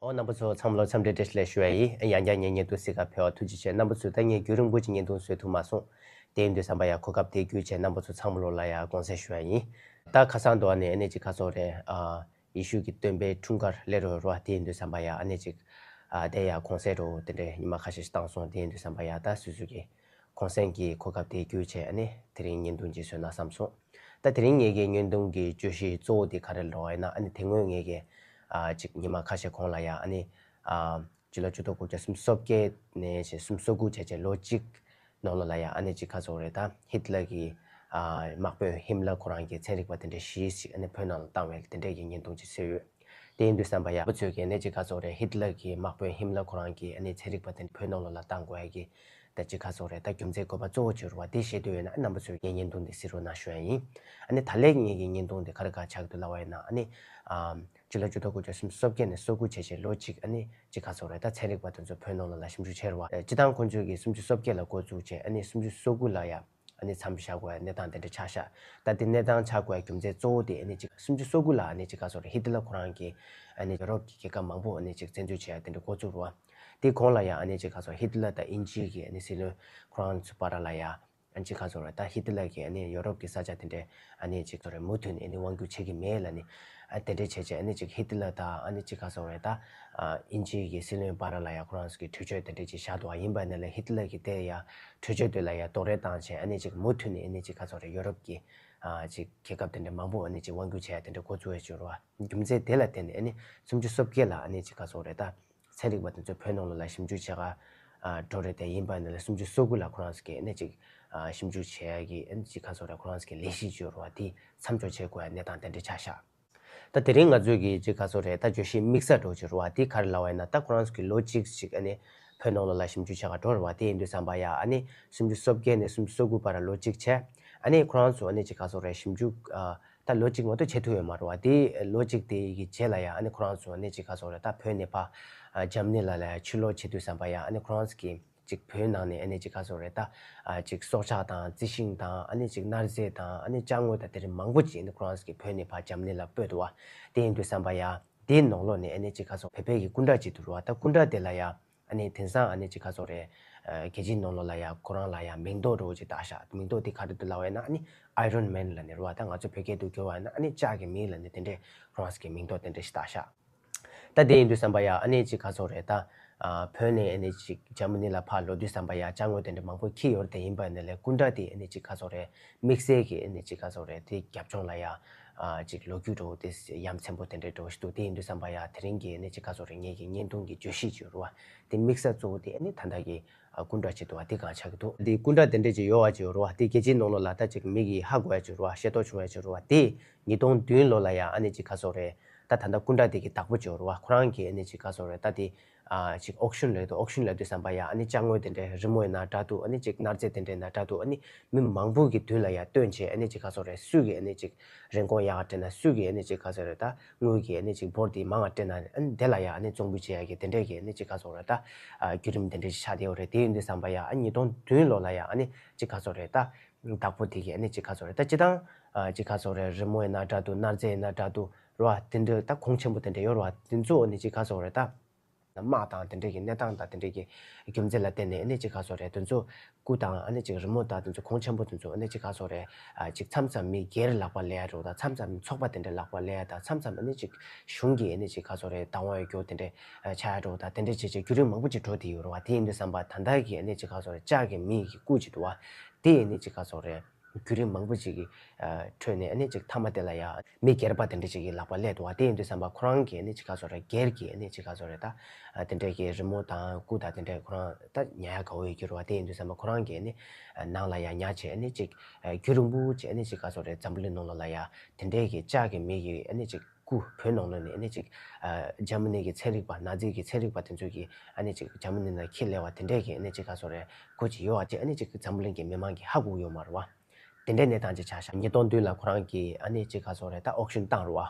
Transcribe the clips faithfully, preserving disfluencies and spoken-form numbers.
ཨོ་རྣམ་པ་ཚོ་ཚང་མ་ལ་འཚམས་འདྲི་བཀྲ་ཤིས་བདེ་ལེགས་ཞུ་ཡ་ཡིན། ཡང་བསྐྱར་ངའི་བརྙན་ཐུང་གཟིགས་ག་ཕེབས་པར་ཐུགས་རྗེ་ཆེ། རྣམ་པ་ཚོས་ད་ངས་རྒྱུན་རིང་པོ་ཅིག་བརྙན་ཐུང་བཟོས་ཐུབ་མ་སོང་། དེ་ཡིན་དུས་ཙམ་པ་ཡ་གོ་སྐབས་དེ་བརྒྱུད་བྱས་རྣམ་པ་ཚོ་ཚང་མ་ལོ་ལ་ཡ་དགོངས་སེལ་ཞུ་ཡ་ཡིན། ད་ཁ་སང་དུ་ཨ་ནི་ཨ་ནི་ཅིག་ག་ཟེར་དགོས་རེད། ཨ་ཡེ་ཤུ་གི་སྟོན་པའི་འཁྲུངས་སྐར་སླེབས་རོགས་རོགས་དེ་ཡིན་དུས་ཙམ་པ་ཡ་ཨ་ནི་ཅིག་ཨ་དེ་ཡ་གུང་སེང་རོགས་དེ་འདྲའི་ཉི་མ་ཁ་ཤས་ཤིག་བཏང་སོང་། དེ་ཡིན་དུས་ཙམ་པ་ཡ་ད་སོ་སོ་གི་གུང་སེང་གི་གོ་སྐབས་དེ་བརྒྱུད་བྱས་ཨ་ནི་དེ་རིང་བརྙན་ཐུང་ཅིག་བཟོས་ན་བསམ་སོང་། ད་དེ་རིང་ངེད་ཀྱི་བརྙན་ཐུང་གི་བརྗོད་གཞི་གཙོ་བོ་དེ་ག་རེ་ལབ་ཡིན་ན། ཨ་ནི་དེ་སྔོན་ངེད་ཀྱི་ཨ་ཅིག་ཉི་མ་ཁ་ཤས་གོང་ལ་ཡ་ཨ་ནི་ཨ་སྤྱི་ལོ་ཆིག་སྟོང་དགུ་བརྒྱ་སུམ་ཅུ་སོ་བརྒྱད་ནས་བྱས་སུམ་ཅུ་སོ་དགུ་བྱས་བྱས་ལོ་གཅིག་ནང་ལོགས་ལ་ཡ་ཨ་ནི་ཅིག་ག་ཟེར་དགོས་རེད། ད་ཧིད་ལར་གྱི་ཨ་དམག་དཔོན་ཧིམ་ལར་ཁོ་རང་གི་ཚན་རིག་པ་དེ་འདྲ་བཞི་ཞིག་ཨ་ནི་བོད་ནང་ལ་བཏང་བའི་དེ་འདྲས་ཀྱི་བརྙན་ཐུང་ཅིག་བཟོས་ཡོད། དེ་ཡིན་དུས་ཙམ་པ་ཡ་ང་ཚོས་ཀྱི་ཨ་ནི་ཅིག་ག་ཟེར་དགོས་རེད། ཧིད་ལར་གྱི་དམག་དཔོན་ཧིམ་ལར་ཁོ་རང་གི་ཨ་ནི་ཚན་རིག་པ་དེ་བོད་ནང་ལོགས་ལ་བཏང་དགོས་ཡ་གི་ད་ཅིག་ག་ཟེར་དགོས་རེད། ད་རྒྱུ་མཚན་དགོས་པ་གཙོ་བོ་བྱེད་རོགས་པ་དེ་ཤེས་འདོད་ཡོད་ན་ཨ་རྣམ་པ་ཚོས་ངའི་བརྙན་ཐུང་དེ་གཟིགས་རོགས་གནང་ཞུ་ཡ་ཡིན། ཨ་ནི་ད་ལན་ངེད་ཀྱི་བརྙན་ཐུང་དེ་ག་རེ་ག་ཆགས་འདུག་ལབ་པ་ཡིན་ན། ཨ་ནི་ཨ་སྤྱི་ལོ་ཆིག་སྟོང་དགུ་བརྒྱ་སུམ་ཅུ་སོ་བརྒྱད་ནས་སོ་དགུ་བྱས་བྱས་ལོ་གཅིག་ཨ་ནི་ཅིག་ག་ཟེར་དགོས་རེད། ད་ཚན་རིག་པ་དེ་ཚོ་བོད་ནང་ལོགས་ལ་ཞིབ་འཇུག་བྱས་རོགས་པ། སྤྱིར་བཏང་ཁོང་ཚོས་ཀྱི་སུམ་ཅུ་སོ་བརྒྱད་ལ་འགོ་བཙུགས་བྱས་ཨ་ནི་སུམ་ཅུ་སོ་དགུ་ལ་ཡ་ཨ་ནི་མཚམས་བཞག་དགོས་ཡ་གནས་སྟངས་དེ་འདྲ་ཆགས་ཤག་ད་དེ་གནས་སྟངས་ཆགས་དགོས་ཡ་རྒྱུ་མཚན་གཙོ་བོ་དེ་ཨ་ནི་ཅིག་སུམ་ཅུ་སོ་དགུ་ལ་ཨ་ནི་ཅིག་ག་ཟེར་དགོས་རེད། ཧི་ཏི་ལར་ཁོ་རང་གིས་ཨ་ནི་ཡོ་རོབ་ཀྱི་རྒྱལ་ཁབ་མང་པོ་ཨ་ནི་ཅིག་བཙན་འཛུལ་བྱས་ཡ་དེ་འདྲ་འགོ་བཙུགས་རོགས་པ། དེའི་གོང་ལ་ཡ་ཨ་ནི་ཅིག་ག་ཟེར་དགོས་རེད། ཧི་ཏི་ལར་དང་དབྱིན་ཇི་གི་ཨ་ནི་སྲིད་བློན་ཁོ་རང་ཚོའི་བར་ལ་ཡ་ཨ་ནི་ཅིག་ག་ཟེར་དགོས་རེད། ད་ཧི་ཏི་ལར་གྱིས་ཨ་ནི་ཡོ་རོབ་ཀྱི་ས་ཆ་དེ་འདྲའི་ཨ་ནི་ཅིག་ཟེར་དགོས་རེད། མུ་མཐུད་ནས་ཨ་ནི་དབང་བསྒྱུར་བྱེད་ཀྱི་མེད་ལབ་ནས་ཨ་དེ་འདྲ་བྱས་བྱས་ཨ་ནི་ཅིག་ཧི་ཏི་ལར་དང་ཨ་ནི་ཅིག་ག་ཟེར་དགོས་རེད། ད་ཨ་དབྱིན་ཇི་གི་སྲིད་བློན་བར་ལ་ཡ་ཁོ་རང་ཚོ་གི་གྲོས་ཆོད་དེ་འདྲ་ཅིག་བཞག་འདུག་པ། ཡིན་པ་ནི་ལ་ཧི་ཏི་ལར་གྱིས་དེ་ཡ་གྲོས་ཆོད་དེ་ལ་ཡ་རྡོག་རོལ་བཏང་བྱས་ཨ་ནི་ཅིག་མུ་མཐུད་ནས་ཨ་ནི་ཅིག་ག་ཟེར་དགོས་རེད། ཡོ་རོབ་ཀྱི་ཨ་ཅིག་རྒྱལ་ཁབ་དེ་འདྲ་མང་པོ་ཨ་ནི་ཅིག་དབང་བསྒྱུར་བྱས་ཡ་དེ་འདྲ་འགོ་བཙུགས་ཡ་བྱུང་རོགས་པ། རྒྱུ་མཚན་དེ་ལ་བརྟེན་ནས་ཨ་ནི་སུམ་ཅུ་སོ་བརྒྱད་ལ་ཨ་ནི་ཅིག་ག་ཟེར་དགོས་རེད། ད་ཚན་རིག་པ་དེ་ཚོ་བོད་ནང་ལོགས་ལ་ཞིབ་འཇུག་བྱེད་ག་ཨ་འགྲོ་རེད། དེ་ཡིན་པ་ནི་ལ་སུམ་ཅུ་སོ་དགུ་ལ་ཁོ་རང་ཚོ་གིས་ཨ་ནི་ཅིག་ཨ་ཞིབ་འཇུག་བྱེད་ཡ་གི་ཨ་ནི་ཅིག་ག་ཟེར་དགོས་རེད། ཁོ་རང་ཚོ་གི་ལས་གཞི་བྱེད་རོགས་པ་དེ་མཚམས་འཇོག་བྱེད་དགོས་ཡ་གནས་སྟངས་དེ་འདྲ་ཆགས་ཤག་ད་དེ་རིང་ང་ཚོས་ཀྱི་ཅིག་ག་ཟེར་དགོས་རེད། ད་བརྗོད་གཞི་དམིགས་བསལ་འདྲ་བོ་ཅིག་རེད་པ། དེ་ག་རེ་ལབ་པ་ཡིན་ན། ད་ཁོ་རང་ཚོ་གི་ལོ་གཅིག་ཅིག་ཨ་ནི་བོད་ནང་ལོགས་ལ་ཞིབ་འཇུག་བྱེད་ག་འགྲོ་རེད་པ། དེ་ཡིན་དུས་ཙམ་པ་ཡ་ཨ་ནི་སུམ་ཅུ་སོ་བརྒྱད་ནས་སུམ་ཅུ་སོ་དགུ་བར་ལོ་གཅིག་བྱས། ཨ་ནི་ཁོ་རང་ཚོ་ཨ་ནི་ཅིག་ག་ཟེར་དགོས་རེད། ཞིབ་འཇུག་ཨ་ད་ལོ་གཅིག་མ་གཏོགས་བྱེད་ཐུབ་ཡོད་མ་རེད་པ། དེ་ལོ་གཅིག་དེ་གི་རྗེས་ལ་ཡ་ཨ་ནི་ཁོ་རང་ཚོ་ཨ་ནི་ཅིག་ག་ཟེར་དགོས་རེད། ད་བོད་ནས་ཕར་ཨ་འཇར་མ་ནི་ལ་ལ་ཡ་ཕྱིར་ལོག་བྱེད་དུས་ཙམ་པ་ཡ་ཨ་ནི་ཁོ་རང་ཚོ་གི་ཅིག་བོད་ནང་ནས་ཨ་ནི་ཅིག་ག་ཟེར་དགོས་རེད། ད་ཨ་ཅིག་སྲོག་ཆགས་དང་རྩི་ཤིང་དང་ཨ་ནི་ཅིག་གནའ་རྫས་དང་ཨ་ནི་ཅ་དངོས་དང་དེ་འདྲ་མང་པོ་ཅིག་ཨ་ནི་ཁོ་རང་ཚོ་གིས་བོད་ནས་ཕར་འཇར་མ་ནི་ལ་སྤོས་འདུག་པ། དེ་ཡིན་དུས་ཙམ་པ་ཡ་དེའི་ནང་ལོགས་ནས་ཨ་ནི་ཅིག་ག་ཟེར་བོད་པའི་གི་སྐུ་འདྲ་ཅིག་འདུག་རེད་པ། ད་སྐུ་འདྲ་དེ་ལ་ཡ་ཨ་ནི་དེང་སང་ཨ་ནི་ཅིག་ག་ཟེར་དགོས་རེད། ཨ་རྒྱལ་སྤྱིའི་ནང་ལོགས་ལ་ཡ་ཁོ་རང་ལ་ཡ་མིང་འདོགས་འདྲ་བོ་ཅིག་བཏགས་ཤག་མིང་འདོགས་དེ་ག་རེ་འདུག་ལབ་པ་ཡིན་ན་ཨ་ནི་Iron Man་ལབ་ནས་རེད་པ། ད་ང་ཚོ་བོད་སྐད་དུ་བསྒྱུར་བ་ཡིན་ན་ཨ་ནི་ལྕགས་ཀྱི་མིག་ལབ་ནས་དེ་འདྲས་ཁོ་རང་ཚོ་གིས་མིང་འདོགས་དེ་འདྲས་ཤིག་བཏགས་ཤག་ད་དེ་ཡིན་དུས་ཙམ་པ་ཡ་ཨ་ནི་ཅིག་ག་ཟེར་དགོས་རེད། ད་ཨ་བོད་ནས་ཨ་ནི་ཅིག་འཇར་མ་ནི་ལ་ཕར་ལོག་དུས་ཙམ་པ་ཡ་ཅ་དངོས་དེ་འདྲ་མང་པོ་འཁྱེར་ཡོད་རེད། དེ་ཡིན་པ་ནི་ལས་སྐུ་འདྲ་དེ་ཨ་ནི་ཅིག་ག་ཟེར་དགོས་རེད། དམིགས་བསལ་གྱི་ཨ་ནི་ཅིག་ག་ཟེར་དགོས་རེད། དེ་རྒྱབ་ལྗོངས་ལ་ཡ་ཨ་ཅིག་ལོ་རྒྱུས་འདྲ་བོ་དེ་ཡ་མཚན་པོ་དེ་འདྲ་འདྲ་བོ་ཞིག་འདུག་དེ་ཡིན་དུས་ཙམ་པ་ཡ་དེ་རིང་གི་ཨ་ནི་ཅིག་ག་ཟེར་དགོས་རེད། ངེད་ཀྱི་བརྙན་ཐུང་གི་བརྗོད་གཞི་ཅིག་རེད་པ། དེ་དམིགས་བསལ་གཙོ་བོ་དེ་ཨ་ནི་ད་ལྟ་གི་ཨ་སྐུ་འདྲ་ཅིག་འདུག་པ། དེ་གང་ཆགས་ཀྱི་འདུག་དེ་སྐུ་འདྲ་དེ་འདྲ་ཅིག་ཡོད་པ་ཅིག་རེད་པ། དེ་རྒྱལ་སྤྱིའི་ནང་ལོགས་ལ་ད་ཅིག་མི་གིས་ཧ་གོ་ཡ་ཅིག་རེད་པ། ཤེས་རྟོགས་བྱུང་ཡ་ཅིག་རེད་པ། དེ་ཉིས་སྟོང་བདུན་ལོ་ལ་ཡ་ཨ་ནི་ཅིག་ག་ཟེར་དགོས་རེད། ད་ད་ལྟ་སྐུ་འདྲ་དེ་གི་བདག་པོ་ཅིག་རེད་པ། ཁོ་རང་གིས་ཨ་ནི་ཅིག་ག་ཟེར་དགོས་རེད། ད་དེ་ཨ་ཅིག་ཨོག་ཤོན་ལབ་འདུག་ཨོག་ཤོན་ལབ་དུས་ཙམ་པ་ཡ་ཨ་ནི་ཅ་དངོས་དེ་འདྲའི་རི་མོ་ཡིན་ན་འདྲ་འདུག་ཨ་ནི་ཅིག་གནའ་རྫས་དེ་འདྲ་ཡིན་ན་འདྲ་འདུག་ཨ་ནི་མི་མང་པོ་གི་མདུན་ལ་ཡ་སྟོན་བྱས་ཨ་ནི་ཅིག་ག་ཟེར་དགོས་རེད། སུ་གིས་ཨ་ནི་ཅིག་རིན་གོང་ཡག་ག་སྤྲད་ན། སུ་གིས་ཨ་ནི་ཅིག་ག་ཟེར་དགོས་རེད། ད་དངུལ་གྱི་ཨ་ནི་ཅིག་འབོར་དེ་མང་བ་སྤྲད་ན་ཨ་ནི་དེ་ལ་ཡ་ཨ་ནི་བཙོང་འབུལ་བྱེད་ཡ་གི་དེ་འདྲས་ཀྱི་ཨ་ནི་ཅིག་ག་ཟེར་དགོས་རེད། ད་ཨ་བརྒྱུད་རིམ་དེ་འདྲས་ཤིག་ཆགས་བསྡད་ཡོད་རེད། དེ་ཡིན་དུས་ཙམ་པ་ཡ་ཨ་ཉིས་སྟོང་བདུན་ལོ་ལ་ཡ་ཨ་ནི་ཅིག་ག་ཟེར་དགོས་རེད། ད་བདག་པོ་དེ་གིས་ཨ་ནི་ཅིག་ག་ཟེར་དགོས་རེད། ད་སྤྱིར་བཏང་ཨ་ཅིག་ག་ཟེར་དགོས་རེད། རི་མོ་ཡིན་ན་འདྲ་འདུག་གནའ་རྫས་ཡིན་ན་འདྲ་འདུག་རེད་པ། དེ་འདྲ་ད་གོང་ཆེན་པོ་དེ་འདྲ་ཡོད་རེད་པ། དེ་ཚོ་ཨ་ནི་ཅིག་ག་ཟེར་དགོས་རེད། ད་དམག་དང་དེ་འདྲས་ཀྱི་གནས་སྟངས་དང་དེ་འདྲས་ཀྱི་རྒྱུ་མཚན་ལ་བརྟེན་ནས་ཨ་ནི་ཅིག་ག་ཟེར་དགོས་རེད། དེ་ཚོ་སྐུ་དང་ཨ་ནི་ཅིག་རི་མོ་དང་དེ་ཚོ་གོང་ཆེན་པོ་དེ་ཚོ་ཨ་ནི་ཅིག་ག་ཟེར་དགོས་རེད། ཨ་ཅིག་མཚམས་མཚམས་མི་སྒེར་ལག་པ་ལེན་ཡ་འདྲ་བོ་དང་། མཚམས་མཚམས་ཚོགས་པ་དེ་འདྲ་ལག་པ་ལེན་ཡ་དང་། མཚམས་མཚམས་ཨ་ནི་ཅིག་གཞུང་གིས་ཨ་ནི་ཅིག་ག་ཟེར་དགོས་རེད། བདག་དབང་ཡོད་རྒྱུ་དེ་འདྲ་ཨ་ཆགས་ཡ་འདྲ་བོ་དང་། དེ་འདྲ་བྱས་བྱས་བརྒྱུད་རིམ་མང་པོ་ཅིག་འགྲོ་བསྡད་ཡོད་རེད་པ། དེ་ཡིན་དུས་ཙམ་པ་ད་ལྟ་གི་ཨ་ནི་ཅིག་ག་ཟེར་དགོས་རེད། ལྕགས་ཀྱི་མིག་གི་སྐུ་ཅིག་འདུག་པ། དེ་ཨ་ནི་ཅིག་ག་ཟེར་དགོས་རེད། བརྒྱུད་རིམ་མང་པོ་ཅིག་གི་ཨ་ཁྲོད་ནས་ཨ་ནི་ཅིག་མཐའ་མ་དེ་ལ་ཡ་མི་སྒེར་པ་དེ་འདྲ་ཅིག་གི་ལག་པ་སླེབས་འདུག་པ། དེ་ཡིན་དུས་ཙམ་པ་ཁོ་རང་གིས་ཨ་ནི་ཅིག་ག་ཟེར་དགོས་རེད། སྒེར་གྱི་ཨ་ནི་ཅིག་ག་ཟེར་དགོས་རེད། ད་ཨ་དེ་འདྲ་གི་རི་མོ་དང་སྐུ་དང་དེ་འདྲ་ཁོ་རང་ད་ཉར་ཡ་དགའ་པོ་ཡོད་ཀྱི་རེད་པ། དེ་ཡིན་དུས་ཙམ་པ་ཁོ་རང་གིས་ཨ་ནི་ནང་ལ་ཡ་ཉར་བྱས་ཨ་ནི་ཅིག་རྒྱུན་རིང་པོ་ཅིག་ཨ་ནི་ཅིག་ག་ཟེར་དགོས་རེད། འཛམ་བུ་གླིང་ནང་ལོགས་ལ་ཡ་དེ་འདྲ་གི་ལྕགས་ཀྱི་མིག་གི་ཨ་ནི་ཅིག་སྐུ་བོད་ནང་ལོགས་ནས་ཨ་ནི་ཅིག་ཨ་འཇར་མ་ནི་གི་ཚན་རིག་པ། ནཱ་ཛི་གི་ཚན་རིག་པ་དེ་ཚོ་གིས་ཨ་ནི་ཅིག་འཇར་མ་ནི་ནང་འཁྱེར་སླེབས་པ་དེ་འདྲས་ཀྱི་ཨ་ནི་ཅིག་ག་ཟེར་དགོས་རེད། སྐུ་ཅིག་ཡོད་པ་ཅིག་ཨ་ནི་ཅིག་འཛམ་བུ་གླིང་གི་མི་མང་གིས་ཧ་གོ་གི་ཡོད་མ་རེད་པ། དེ་འདྲའི་གནས་སྟངས་ཅིག་ཆགས་ཤག་ཉིས་སྟོང་བདུན་ལ་ཁོ་རང་གིས་ཨ་ནི་ཅིག་ག་ཟེར་དགོས་རེད། ད་ཨོག་ཤོན་བཏང་རེད་པ།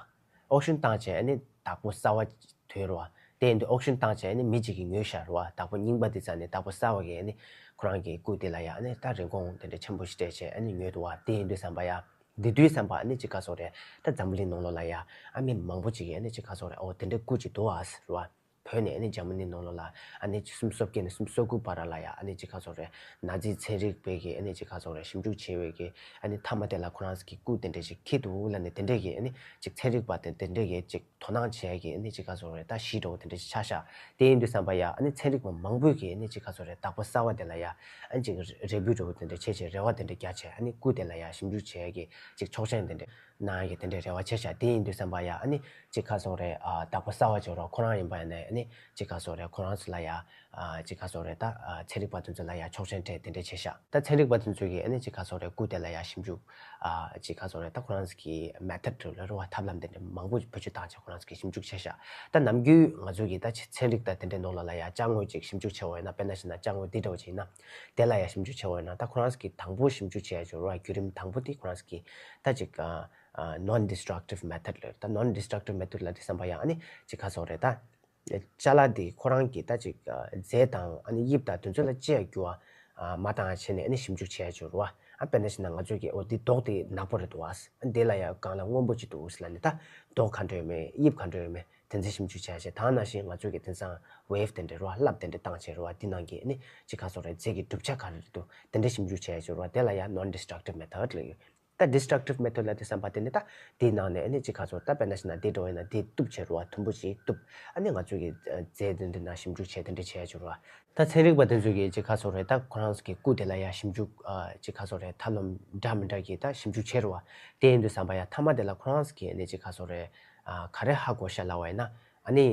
ཨོག་ཤོན་བཏང་བྱས་ཨ་ནི་བདག་པོ་གསར་པ་ཐོན་རེད་པ། དེ་ཡིན་དུས་ཨོག་ཤོན་བཏང་བྱས་ཨ་ནི་མི་གཅིག་གིས་ཉོས་བཞག་རེད་པ། བདག་པོ་རྙིང་པ་དེ་རྩ་ནས་བདག་པོ་གསར་པ་གིས་ཨ་ནི་ཁོ་རང་གི་སྐུ་དེ་ལ་ཡ་ཨ་ནི་ད་རིན་གོང་དེ་འདྲ་ཆེན་པོ་ཞིག་སྤྲད་བྱས་ཨ་ནི་ཉོས་འདུག་པ། དེ་ཡིན་དུས་ཙམ་པ་ཡ་དེ་དུས་ཙམ་པ་ཨ་ནི་ཅིག་ག་ཟེར་དགོས་རེད། ད་འཛམ་བུ་གླིང་ནང་ལོགས་ལ་ཡ་ཨ་མི་མང་པོ་ཅིག་གིས་ཨ་ནི་ཅིག་ག་ཟེར་དགོས་རེད། ཨོ་དེ་འདྲའི་སྐུ་ཅིག་འདུག་ཨ་ཟེར་རེད་པ། བོད་ནས་ཨ་ནི་འཇར་མ་ནི་ནང་ལོགས་ལ་ཨ་ནི་ཆིག་སྟོང་དགུ་བརྒྱ་ནས་ཆིག་སྟོང་དགུ་བར་ལ་ཡ་ཨ་ནི་ཅིག་ག་ཟེར་དགོས་རེད། ནཱ་ཛི་ཚན་རིག་པའི་གི་ཨ་ནི་ཅིག་ག་ཟེར་དགོས་རེད། ཞིབ་འཇུག་བྱས་པའི་གི་ཨ་ནི་མཐའ་མ་དེ་ལ་ཁོ་རང་ཚོ་གི་སྐུ་དེ་འདྲ་ཞིག་འཁྱེར་འདུག་ལབ་ནས་དེ་འདྲས་ཀྱི་ཨ་ནི་ཅིག་ཚན་རིག་པ་དེ་དེ་འདྲས་ཀྱི་ཅིག་དོ་སྣང་བྱས་ཀྱི་ཨ་ནི་ཅིག་ག་ཟེར་དགོས་རེད། ད་གཞི་འདྲ་བོ་དེ་འདྲ་ཞིག་ཆགས་ཤག་དེ་ཡིན་དུས་ཙམ་པ་ཡ་ཨ་ནི་ཚན་རིག་པ་མང་པོས་ཀྱི་ཨ་ནི་ཅིག་ག་ཟེར་དགོས་རེད། བདག་པོ་གསར་བ་དེ་ལ་ཡ་ཨ་ནི་ཅིག་རེ་འབོད་འདྲ་བོ་དེ་འདྲ་བྱས་བྱས་རེ་བ་དེ་འདྲ་རྒྱག་བྱས། ཨ་ནི་སྐུ་དེ་ལ་ཡ་ཞིབ་འཇུག་བྱས་ཀྱི་ཅིག་ཆོག་མཆན་དེ་འདྲ་གནང་ཡ་གི་དེ་འདྲའི་རེ་བ་བྱས་ཤག་དེ་ཡིན་དུས་ཙམ་པ་ཡ་ཨ་ནི་ཅིག་ག་ཟེར་དགོས་རེད། ཨ། བདག་པོ་གསར་བ་ཅིག་ཡོད་རེད། ཁོ་རང་ཡིན་པ་ཡིན་ན་ཨ་ནི་ཅིག་ག་ཟེར་དགོས་རེད། ཁོ་རང་ཚོ་ལ་ཡ་ཨ། ཅིག་ག་ཟེར་དགོས་རེད། ད་ཨ། ཚན་རིག་པ་དེ་ཚོ་ལ་ཡ་ཆོག་མཆན་སྤྲད་དེ་འདྲ་བྱས་ཤག་ད་ཚན་རིག་པ་དེ་ཚོ་གིས་ཨ་ནི་ཅིག་ག་ཟེར་དགོས་རེད། སྐུ་དེ་ལ་ཡ་ཞིབ་འཇུག་ཨ། ཅིག་ག་ཟེར་དགོས་རེད། ད་ཁོ་རང་ཚོ་གི་མེ་ཐོཌ་ལབ་རེད་བ། ཐབས་ལམ་དེ་འདྲ་མང་པོ་བེད་སྤྱོད་བཏང་བྱས་ཁོ་རང་ཚོ་གིས་ཞིབ་འཇུག་བྱས་ཤག་ད་ནམ་རྒྱུན་ང་ཚོ་གིས་ད་ཚན་རིག་དང་དེ་འདྲའི་ནང་ལོགས་ལ་ཡ་ཅ་དངོས་ཅིག་ཞིབ་འཇུག་བྱས་པ་ཡིན་ན། དཔེར་ན་བྱས་ན་ཅ་དངོས་འདི་འདྲ་བོ་ཅིག་ཡིན་ན་དེ་ལ་ཡ་ཞིབ་འཇུག་བྱས་པ་ཡིན་ན། ད་ཁོ་རང་ཚོ་གིས་དང་པོ་ཞིབ་འཇུག་བྱས་ཡ་ཅིག་ཡོད་རེད་བ། བརྒྱུད་རིམ་དང་པོ་དེ་ཁོ་རང་ཚོ་གིས་ད་ཅིག་ཨ། ཨ། non destructive method ལབ། ད་non destructive method ལབ་དུས་ཙམ་པ་ཡ་ཨ་ནི་ཅིག་ག་ཟེར་དགོས་རེད། ད་ཅ་ལག་འདི་ཁོ་རང་གི་ད་ཅིག་ཨ། རྫས་དང་ཨ་ནི་དབྱིབས་དང་དེ་ཚོ་ལ་ཅི་ཡང་འགྱུར་བ་ཨ། མ་བཏང་བྱས་ནས་ཨ་ནི་ཞིབ་འཇུག་བྱས་ཡ་ཅིག་ཡོད་རེད་བ། ཨ། དཔེར་ན་བྱས་ན་ང་ཚོ་གིས་འོ་འདི་མདོག་དེ་ནག་པོ་རེད་འདུག་བ། ཨ། འདི་ལ་ཡ་སྒང་ལ་སྔོན་པོ་ཅིག་འདུག་ཟེར་ལབ་ནས་ད་མདོག་ག་འདྲ་ཡོད་མེད། དབྱིབས་ག་འདྲ་ཡོད་མེད། དེ་ཚོ་ཞིབ་འཇུག་བྱས་བྱས། ད་ནང་བཞིན་ང་ཚོ་གིས་དེང་སང་wave དེ་འདྲ་རེད་བ། རླབས་དེ་འདྲ་བཏང་བྱས་རེད་བ། འདི་ནང་གི་ཨ་ནི་ཅིག་ག་ཟེར་དགོས་རེད། རྫས་ཀྱི་གྲུབ་ཆ་ག་རེ་རེད་འདུག་དེ་འདྲ་ཞིབ་འཇུག་བྱས་བྱས་རེད་བ། དེ་ལ་ཡ་non destructive method ལབ་ཡོད། ད་destructive method ལབ་དུས་ཙམ་པ་དེ་ནི་ད་དེའི་ནང་ནས་ཨ་ནི་ཅིག་ག་ཟེར་དགོས་རེད། ད་དཔེར་ན་བྱས་ན་འདི་འདྲ་བོ་ཡིན་ན་འདི་གཏུབ་བྱས་རེད་བ། དུམ་བུ་གཅིག་གཏུབ། ཨ་ནི་ང་ཚོ་གིས་ཨ། རྫས་དེ་འདྲ་ནང་ཞིབ་འཇུག་བྱས་དེ་འདྲ་བྱས་བྱས་རེད་བ། ད་ཚན་རིག་པ་དེ་ཚོ་གིས་ཅིག་ག་ཟེར་དགོས་རེད། ད་ཁོ་རང་ཚོ་གི་སྐུ་དེ་ལ་ཡ་ཞིབ་འཇུག་ཨ། ཅིག་ག་ཟེར་དགོས་རེད། ཐབས་ལམ་འདྲ་མི་འདྲ་གིས་ད་ཞིབ་འཇུག་བྱས་རེད་བ། དེ་ཡིན་དུས་ཙམ་པ་ཡ་མཐའ་མ་དེ་ལ་ཁོ་རང་ཚོ་གིས་ཨ་ནི་ཅིག་ག་ཟེར་དགོས་རེད། ཨ། ག་རེ་ཧ་གོ་ཤག་ལབ་པ་ཡིན་ན། ཨ་ནི་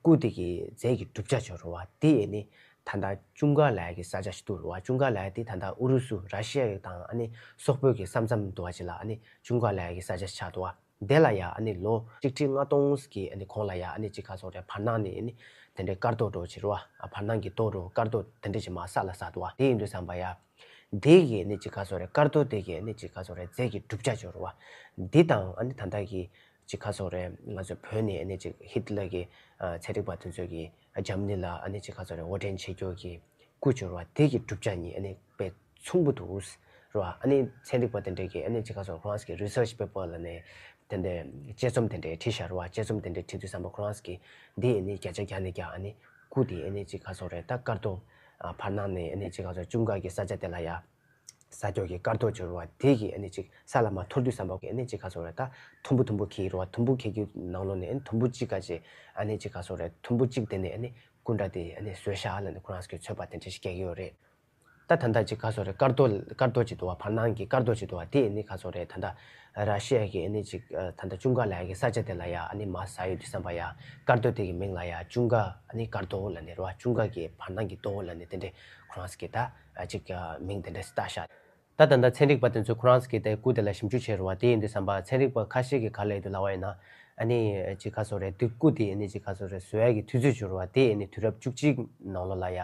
སྐུ་དེ་གི་རྫས་ཀྱི་གྲུབ་ཆ་ཅིག་ཡོད་རེད་བ། དེ་ཨ་ནི་ད་ལྟ་ཅུང་ཀ་ལབ་ཡ་གི་ས་ཆ་ཞིག་འདུག་རེད་བ། ཅུང་ཀ་ལབ་ཡ་དེ་ད་ལྟ་ཨུ་རུ་སུ་ར་ཤི་ཡ་དང་ཨ་ནི་སོག་པོའི་གི་ས་མཚམས་འདུག་པ་ཅིག་ལ་ཨ་ནི་ཅུང་ཀ་ལབ་ཡ་གི་ས་ཆ་ཆགས་འདུག་བ། དེ་ལ་ཡ་ཨ་ནི་ལོ་གཅིག་ཁྲི་ལྔ་སྟོང་གི་ཨ་ནི་གོང་ལ་ཡ་ཨ་ནི་ཅིག་ག་ཟེར་དགོས་རེད། བར་སྣང་ནས་ཨ་ནི་དེ་འདྲའི་སྐར་རྡོ་འདྲ་བོ་ཅིག་རེད་བ། ཨ། བར་སྣང་གི་རྡོ་འདྲ་བོ། སྐར་རྡོ་དེ་འདྲ་ཅིག་མར་ས་ལ་ཟགས་འདུག་བ། དེ་ཡིན་དུས་ཙམ་པ་ཡ་དེ་གི་ཨ་ནི་ཅིག་ག་ཟེར་དགོས་རེད། སྐར་རྡོ་དེ་གི་ཨ་ནི་ཅིག་ག་ཟེར་དགོས་རེད། རྫས་ཀྱི་གྲུབ་ཆ་ཅིག་ཡོད་རེད་བ། འདི་དང་ཨ་ནི་ད་ལྟ་གི་ཅིག་ག་ཟེར་དགོས་རེད། ང་ཚོ་བོད་ནས་ཨ་ནི་ཅིག་ཧི་ཏི་ལར་གྱི་ཨ། ཚན་རིག་པ་དེ་ཚོ་གིས་ཨ། འཇར་མ་ནི་ལ་ཨ་ནི་ཅིག་ག་ཟེར་དགོས་རེད། དབོར་འདྲེན་བྱེད་རྒྱུ་གི་སྐུ་ཅིག་ཡོད་རེད་བ། དེ་གི་གྲུབ་ཆ་གཉིས་ཨ་ནི་དཔེ་མཚུངས་པོ་འདུག་རེད་བ། ཨ་ནི་ཚན་རིག་པ་དེ་འདྲས་ཀྱིས་ཨ་ནི་ཅིག་ག་ཟེར་དགོས་རེད། ཁོ་རང་ཚོ་གིས་research paper ལབ་ནས་དེ་འདྲའི་དཔྱད་རྩོམ་དེ་འདྲས་བྲིས་བཞག་རེད་བ། དཔྱད་རྩོམ་དེ་འདྲས་བྲིས་དུས་ཙམ་པ་ཁོ་རང་ཚོ་གིས་འདི་ཨ་ནི་བརྒྱ་ཆ་བརྒྱ་ནས་བརྒྱ་ཨ་ནི་སྐུ་དེ་ཨ་ནི་ཅིག་ག་ཟེར་དགོས་རེད། ད་སྐར་རྡོ་ཨ། བར་སྣང་ནས་ཨ་ནི་ཅིག་ག་ཟེར་དགོས་རེད། ཅུང་ཀ་གི་ས་ཆ་དེ་ལ་ཡ་ས་ཕྱོགས་ཀྱི་སྐར་རྡོ་ཅིག་ཡོད་རེད་བ། དེ་གི་ཨ་ནི་ཅིག་ས་ལ་མར་འཐོར་དུས་ཙམ་པ་གི་ཨ་ནི་ཅིག་ག་ཟེར་དགོས་རེད། ད་དུམ་བུ་དུམ་བུ་འཁྱེར་གྱི་རེད་བ། དུམ་བུ་འཁྱེར་གྱི་ནང་ལོགས་ནས་ཨ་ནི་དུམ་བུ་གཅིག་ག་ཅིག་ཨ་ནི་ཅིག་ག་ཟེར་དགོས་རེད། དུམ་བུ་གཅིག་དེ་ནས་ཨ་ནི་སྐུ་འདྲ་དེ་ཨ་ནི་བཟོས་ཤག་ལབ་ནས་ཁོ་རང་ཚོ་གིས་ཚོད་དཔག་དེ་འདྲ་ཞིག་རྒྱག་གི་ཡོད་རེད། ད་ད་ལྟ་ཅིག་ག་ཟེར་དགོས་རེད། སྐར་རྡོ་སྐར་རྡོ་ཅིག་འདུག་བ། བར་སྣང་གི་སྐར་རྡོ་ཅིག་འདུག་བ། དེ་ཨ་ནི་ག་ཟེར་དགོས་རེད། ད་ལྟ་ར་ཤི་ཡ་གི་ཨ་ནི་ཅིག་ཨ། ད་ལྟ་ཅུང་ཀ་ལབ་ཡ་གི་ས་ཆ་དེ་ལ་ཡ་ཨ་ནི་མར་ཟགས་ཡོང་དུས་ཙམ་པ་ཡ་སྐར་རྡོ་དེ་གི་མིང་ལ་ཡ་ཅུང་ཀ་ཨ་ནི་སྐར་རྡོ་ལབ་ནས་རེད་བ། ཅུང་ཀ་གི་བར་སྣང་གི་རྡོ་ལབ་ནས་དེ་འདྲས་ཁོ་རང་ཚོ་གིས་ད་ཨ། ཅིག་ཨ། མིང་དེ་འདྲས་བཏགས་ཤག་ད་ད་ལྟ་ཚན་རིག་པ་དེ་ཚོས་ཁོ་རང་ཚོ་གིས་དེ་སྐུ་དེ་ལ་ཞིབ་འཇུག་བྱས་རེད་བ། དེ་ཡིན་དུས་ཙམ་པ་ཚན་རིག་པ་ཁ་ཤས་ཀྱིས་ག་ལབ་ཡོད་འདུག་ལབ་པ་ཡིན་ན། ཨ་ནི་ཅིག་ག་ཟེར་དགོས་རེད། དེ་སྐུ་དེ་ཨ་ནི་ཅིག་ག་ཟེར་དགོས་རེད། བཟོ་ཡ་གི་དུས་ཚོད་ཅིག་ཡོད་རེད་བ། དེ་ཨ་ནི་དུས་རབས་བཅུ་གཅིག་ནང་ལོགས་ལ་ཡ་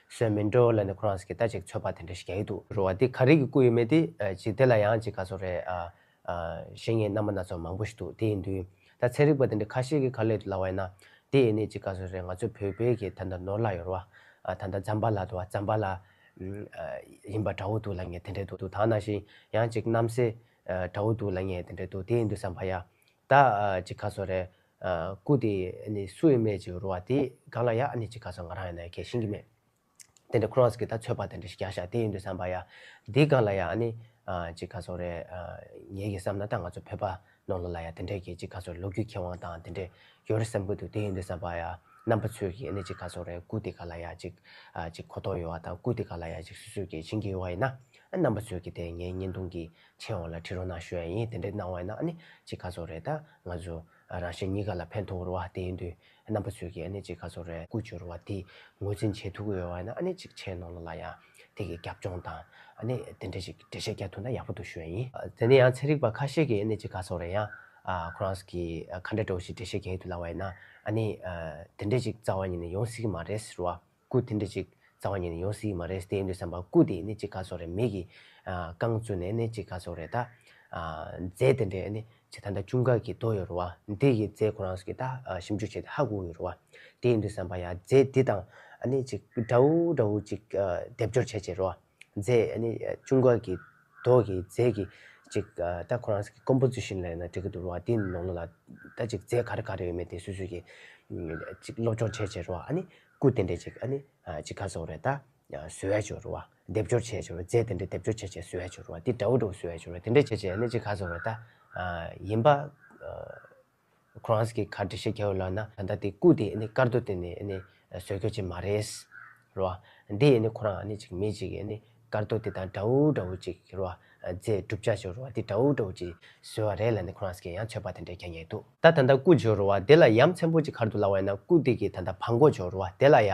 བཟོས་མིན་འགྲོ་ལབ་ནས་ཁོ་རང་ཚོ་གིས་ད་ཅིག་ཚོད་དཔག་དེ་འདྲ་ཞིག་རྒྱག་གི་འདུག་རེད་བ། དེ་ག་རེ་གི་སྐུ་ཡོད་མེད་དེ་ཨ། ཅིག་དེ་ལ་ཡང་ཅིག་ག་ཟེར་དགོས་རེད། ཨ། ཨ། བཤད་མཁན་རྣམ་པ་སྣ་ཚོགས་མང་པོ་ཞིག་འདུག་དེ་ཡིན་དུས་ད་ཚན་རིག་པ་དེ་འདྲ་ཁ་ཤས་ཀྱིས་ག་ལབ་ཡོད་འདུག་ལབ་པ་ཡིན་ན། དེ་ཨ་ནི་ཅིག་ག་ཟེར་དགོས་རེད། ང་ཚོ་བོད་པའི་གི་ད་ལྟ་ནོར་ལྷ་ཡོད་རེད་བ། ཨ། ད་ལྟ་ཛམ་བྷ་ལ་འདུག་བ། ཛམ་བྷ་ལ་ཨ། ཡིན་པ་འདྲ་བོ་འདུག་ལབ་མཁན་དེ་འདྲས་འདུག་དེ་ནང་བཞིན་ཡང་ཅིག་གནམ་སྲས་ཨ། འདྲ་བོ་འདུག་ལབ་མཁན་དེ་འདྲས་འདུག་དེ་ཡིན་དུས་ཙམ་པ་ཡ་ད་ཨ། ཅིག་ག་ཟེར་དགོས་རེད། ཨ། སྐུ་དེ་ཨ་ནི་སུ་ཡིན་མིན་ཅིག་ཡོད་རེད་བ། དེ་སྒང་ལ་ཡ་ཨ་ནི་ཅིག་ག་ཟེར་དགོས་རེད། ང་རང་ཡིན་ན་གང་ཤེས་ཀྱི་མེད། དེ་འདྲ་ཁོ་རང་ཚོ་གིས་ད་ཚོད་དཔག་དེ་འདྲ་ཞིག་རྒྱག་ཤག་དེ་ཡིན་དུས་ཙམ་པ་ཡ་འདི་སྒང་ལ་ཡ་ཨ་ནི་ཨ། ཅིག་ག་ཟེར་དགོས་རེད། ཨ། ངེད་ཀྱིས་བསམ་ན་ད་ང་ཚོ་བོད་པ་ནང་ལོགས་ལ་ཡ་དེ་འདྲས་ཀྱི་ཅིག་ག་ཟེར་དགོས་རེད། ལོ་རྒྱུས་མཁས་དབང་དང་དེ་འདྲས་ཡོད་རེད་བསམ་གྱི་འདུག་དེ་ཡིན་དུས་ཙམ་པ་ཡ་རྣམ་པ་ཚོས་ཀྱིས་ཨ་ནི་ཅིག་ག་ཟེར་དགོས་རེད། སྐུ་དེ་སྒང་ལ་ཡ་ཅིག་ཨ། ཅིག་གོ་རྟོགས་ཡོད་པ་དང་། སྐུ་དེ་སྒང་ལ་ཡ་ཅིག་སོ་སོས་ཀྱིས་མཁྱེན་གྱི་ཡོད་པ་ཡིན་ན། ཨ། རྣམ་པ་ཚོས་ཀྱིས་དེ་ངའི་བརྙན་ཐུང་གི་མཆན་འོག་ལ་བྲིས་རོགས་གནང་ཞུ་ཡ་ཡིན། དེ་འདྲས་གནང་བ་ཡིན་ན་ཨ་ནི་ཅིག་ག་ཟེར་དགོས་རེད། ད་ང་ཚོ་རང་གཞན་གཉིས་ཀ་ལ་ཕན་ཐོགས་རེད་བ། དེ་ཡིན་དུས་རྣམ་པ་ཚོས་ཀྱིས་ཨ་ནི་ཅིག་ག་ཟེར་དགོས་རེད། སྐུ་བཅོལ་བ་དེ་ངོས་འཛིན་བྱེད་ཐུབ་ཀྱི་ཡོད་པ་ཡིན་ན། ཨ་ནི་ཅིག་མཆན་ནང་ལོགས་ལ་ཡ་དེ་གི་རྒྱབ་ལྗོངས་དང་ཨ་ནི་དེ་འདྲ་ཞིག་འགྲེལ་བཤད་རྒྱག་ཐུབ་ན་ཡག་པོ་འདུག་ཞུ་ཡ་ཡིན། དེ་ནས་ཡང་ཚན་རིག་པ་ཁ་ཤས་ཀྱིས་ཨ་ནི་ཅིག་ག་ཟེར་དགོས་རེད། ཡང་ཨ། ཁོ་རང་ཚོ་གིས་ཨ། ག་འདྲ་འདྲ་བོ་ཞིག་འགྲེལ་བཤད་རྒྱག་གི་འདུག་ལབ་པ་ཡིན་ན། ཨ་ནི་ཨ། དེ་འདྲ་ཞིག་རྩ་བ་ཉིད་ནས་ཡོང་སྲིད་ཀྱི་མ་རེད་ཟེར་བ། སྐུ་དེ་འདྲ་ཅིག་རྩ་བ་ཉིད་ནས་ཡོང་སྲིད་ཀྱི་མ་རེད། དེ་ཡིན་དུས་ཙམ་པ་སྐུ་དེ་ནི་ཅིག་ག་ཟེར་དགོས་རེད། མི་གིས་ཨ། རྐང་བཙུགས་ནས་ནི་ཅིག་ག་ཟེར་དགོས་རེད། ད་ཨ། རྫས་དེ་འདྲས་ནི་ཅིག་ད་ལྟ་ཅུང་ཀ་གི་རྡོ་ཡོད་རེད་བ། འདི་གི་རྫས་ཁོ་རང་ཚོ་གིས་ད་ཨ། ཞིབ་འཇུག་བྱས་ཏེ་ཧ་གོ་གི་ཡོད་རེད་བ། དེ་ཡིན་དུས་ཙམ་པ་ཡ་རྫས་འདི་དང་ཨ་ནི་ཅིག་འདྲ་བོ་འདྲ་བོ་ཅིག་ཨ། སྡེབ་སྦྱོར་བྱས་བྱས་རེད་བ། རྫས་ཨ་ནི་ཅུང་ཀ་གི་རྡོ་གི་རྫས་ཀྱི་ཅིག་ཨ། ད་ཁོ་རང་ཚོ་གི་ཀོམ་པོ་ཟི་ཤན་ལབ་ན་འགྲིག་གི་འདུག་རེད་བ། དེའི་ནང་ལོགས་ལ་ད་ཅིག་རྫས་ག་རེ་ག་རེ་ཡོད་མེད་དེ་སོ་སོ་གིས་ ཅིག་སློབ་སྦྱོང་བྱས་བྱས་རེད་བ། ཨ་ནི་སྐུ་དེ་འདྲས་ཅིག་ཨ་ནི་ཅིག་ག་ཟེར་དགོས་རེད་ད། བཟོ་ཡ་ཅིག་ཡོད་རེད་བ། སྡེབ་སྦྱོར་བྱས་བྱས་རེད་བ། རྫས་དེ་འདྲས་སྡེབ་སྦྱོར་བྱས་བྱས་བཟོ་ཡ་ཅིག་ཡོད་རེད་བ། དེ་འདྲ་བོ་འདྲ་བོ་བཟོ་ཡ་ཅིག་ཡོད་རེད། དེ་འདྲས་བྱས་བྱས་ཨ་ནི་ཅིག་ག་ཟེར་དགོས་རེད་ད། ཡིན་པ། ཁོ་རང་གིས་ག་འགྲེལ་བཤད་རྒྱག་ཡོད་ལབ་ན། ད་ལྟ་དེ་སྐུ་དེ་ཨ་ནི་སྐར་རྡོ་དེ་ནས་ཨ་ནི་བཟོས་རྒྱུ་ཅིག་མ་རེད། རེད་བ། འདི་ཨ་ནི་ཁོ་རང་ཨ་ནི་ཅིག་མི་ཅིག་གིས་ཨ་ནི་སྐར་རྡོ་དེ་དང་འདྲ་བོ་འདྲ་བོ་ཅིག་རེད་བ། རྫས་གྲུབ་ཆ་ཅིག་རེད་བ། དེ་འདྲ་བོ་འདྲ་བོ་ཅིག་བཟོས་པ་རེད་ལབ་ནས་ཁོ་རང་གིས་ཡང་ཚོད་དཔག་དེ་འདྲ་རྒྱག་མཁན་འདུག་ད་ད་ལྟ་སྐུ་ཅིག་ཡོད་རེད་བ། དེ་ལ་ཡ་མཚན་པོ་ཅིག་ག་རེ་འདུག་ལབ་པ་ཡིན་ན། སྐུ་དེ་གི་ད་ལྟ་བྲང་ཁོག་ཅིག་ཡོད་རེད་བ། དེ་ལ་ཡ་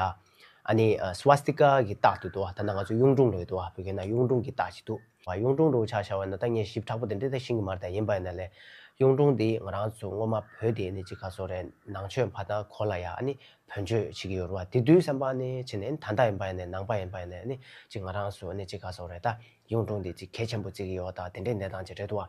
ཨ་ནི་སྭ་སི་ཏི་ཀ་གི་རྟགས་དེ་འདུག་བ། ད་ལྟ་ང་ཚོ་གཡུང་དྲུང་ལབ་ཡོད་འདུག་བ། བོད་སྐད་ནང་གཡུང་དྲུང་གི་རྟགས་ཅིག་འདུག་བ། གཡུང་དྲུང་འདྲ་བོ་ཆ་བཞག་པ་ཡིན་ན། ད་ངས་ཞིབ་ཕྲ་པོ་དེ་འདྲས་ད་ཤེས་ཀྱི་མ་རེད། ད་ཡིན་པ་ཡིན་ན་ལས་གཡུང་དྲུང་འདི་ང་རང་ཚོ་སྔོན་མ་བོད་དེ་ནས་ཅིག་ག་ཟེར་དགོས་རེད། ནང་ཆོས་འཕགས་མཐའ་སྐོར་ལ་ཡ་ཨ་ནི་བོད་བསྒྱུར་བྱེད་ཀྱི་ཡོད་རེད་བ། དེ་དུས་ཙམ་པ་ནས་བྱས་ནས་ད་ལྟ་ཡིན་པ་ཡིན་ནའི་ནང་པ་ཡིན་པ་ཡིན་ནའི་ཨ་ནི་ཅིག་ང་རང་ཚོ་ཨ་ནི་ཅིག་ག་ཟེར་དགོས་རེད། ད་གཡུང་དྲུང་འདི་ཅིག་གལ་ཆེན་པོ་བརྩི་གི་ཡོད་ད། དེ་འདྲའི་གནས་སྟངས་ཅིག་རེད་འདུག་བ།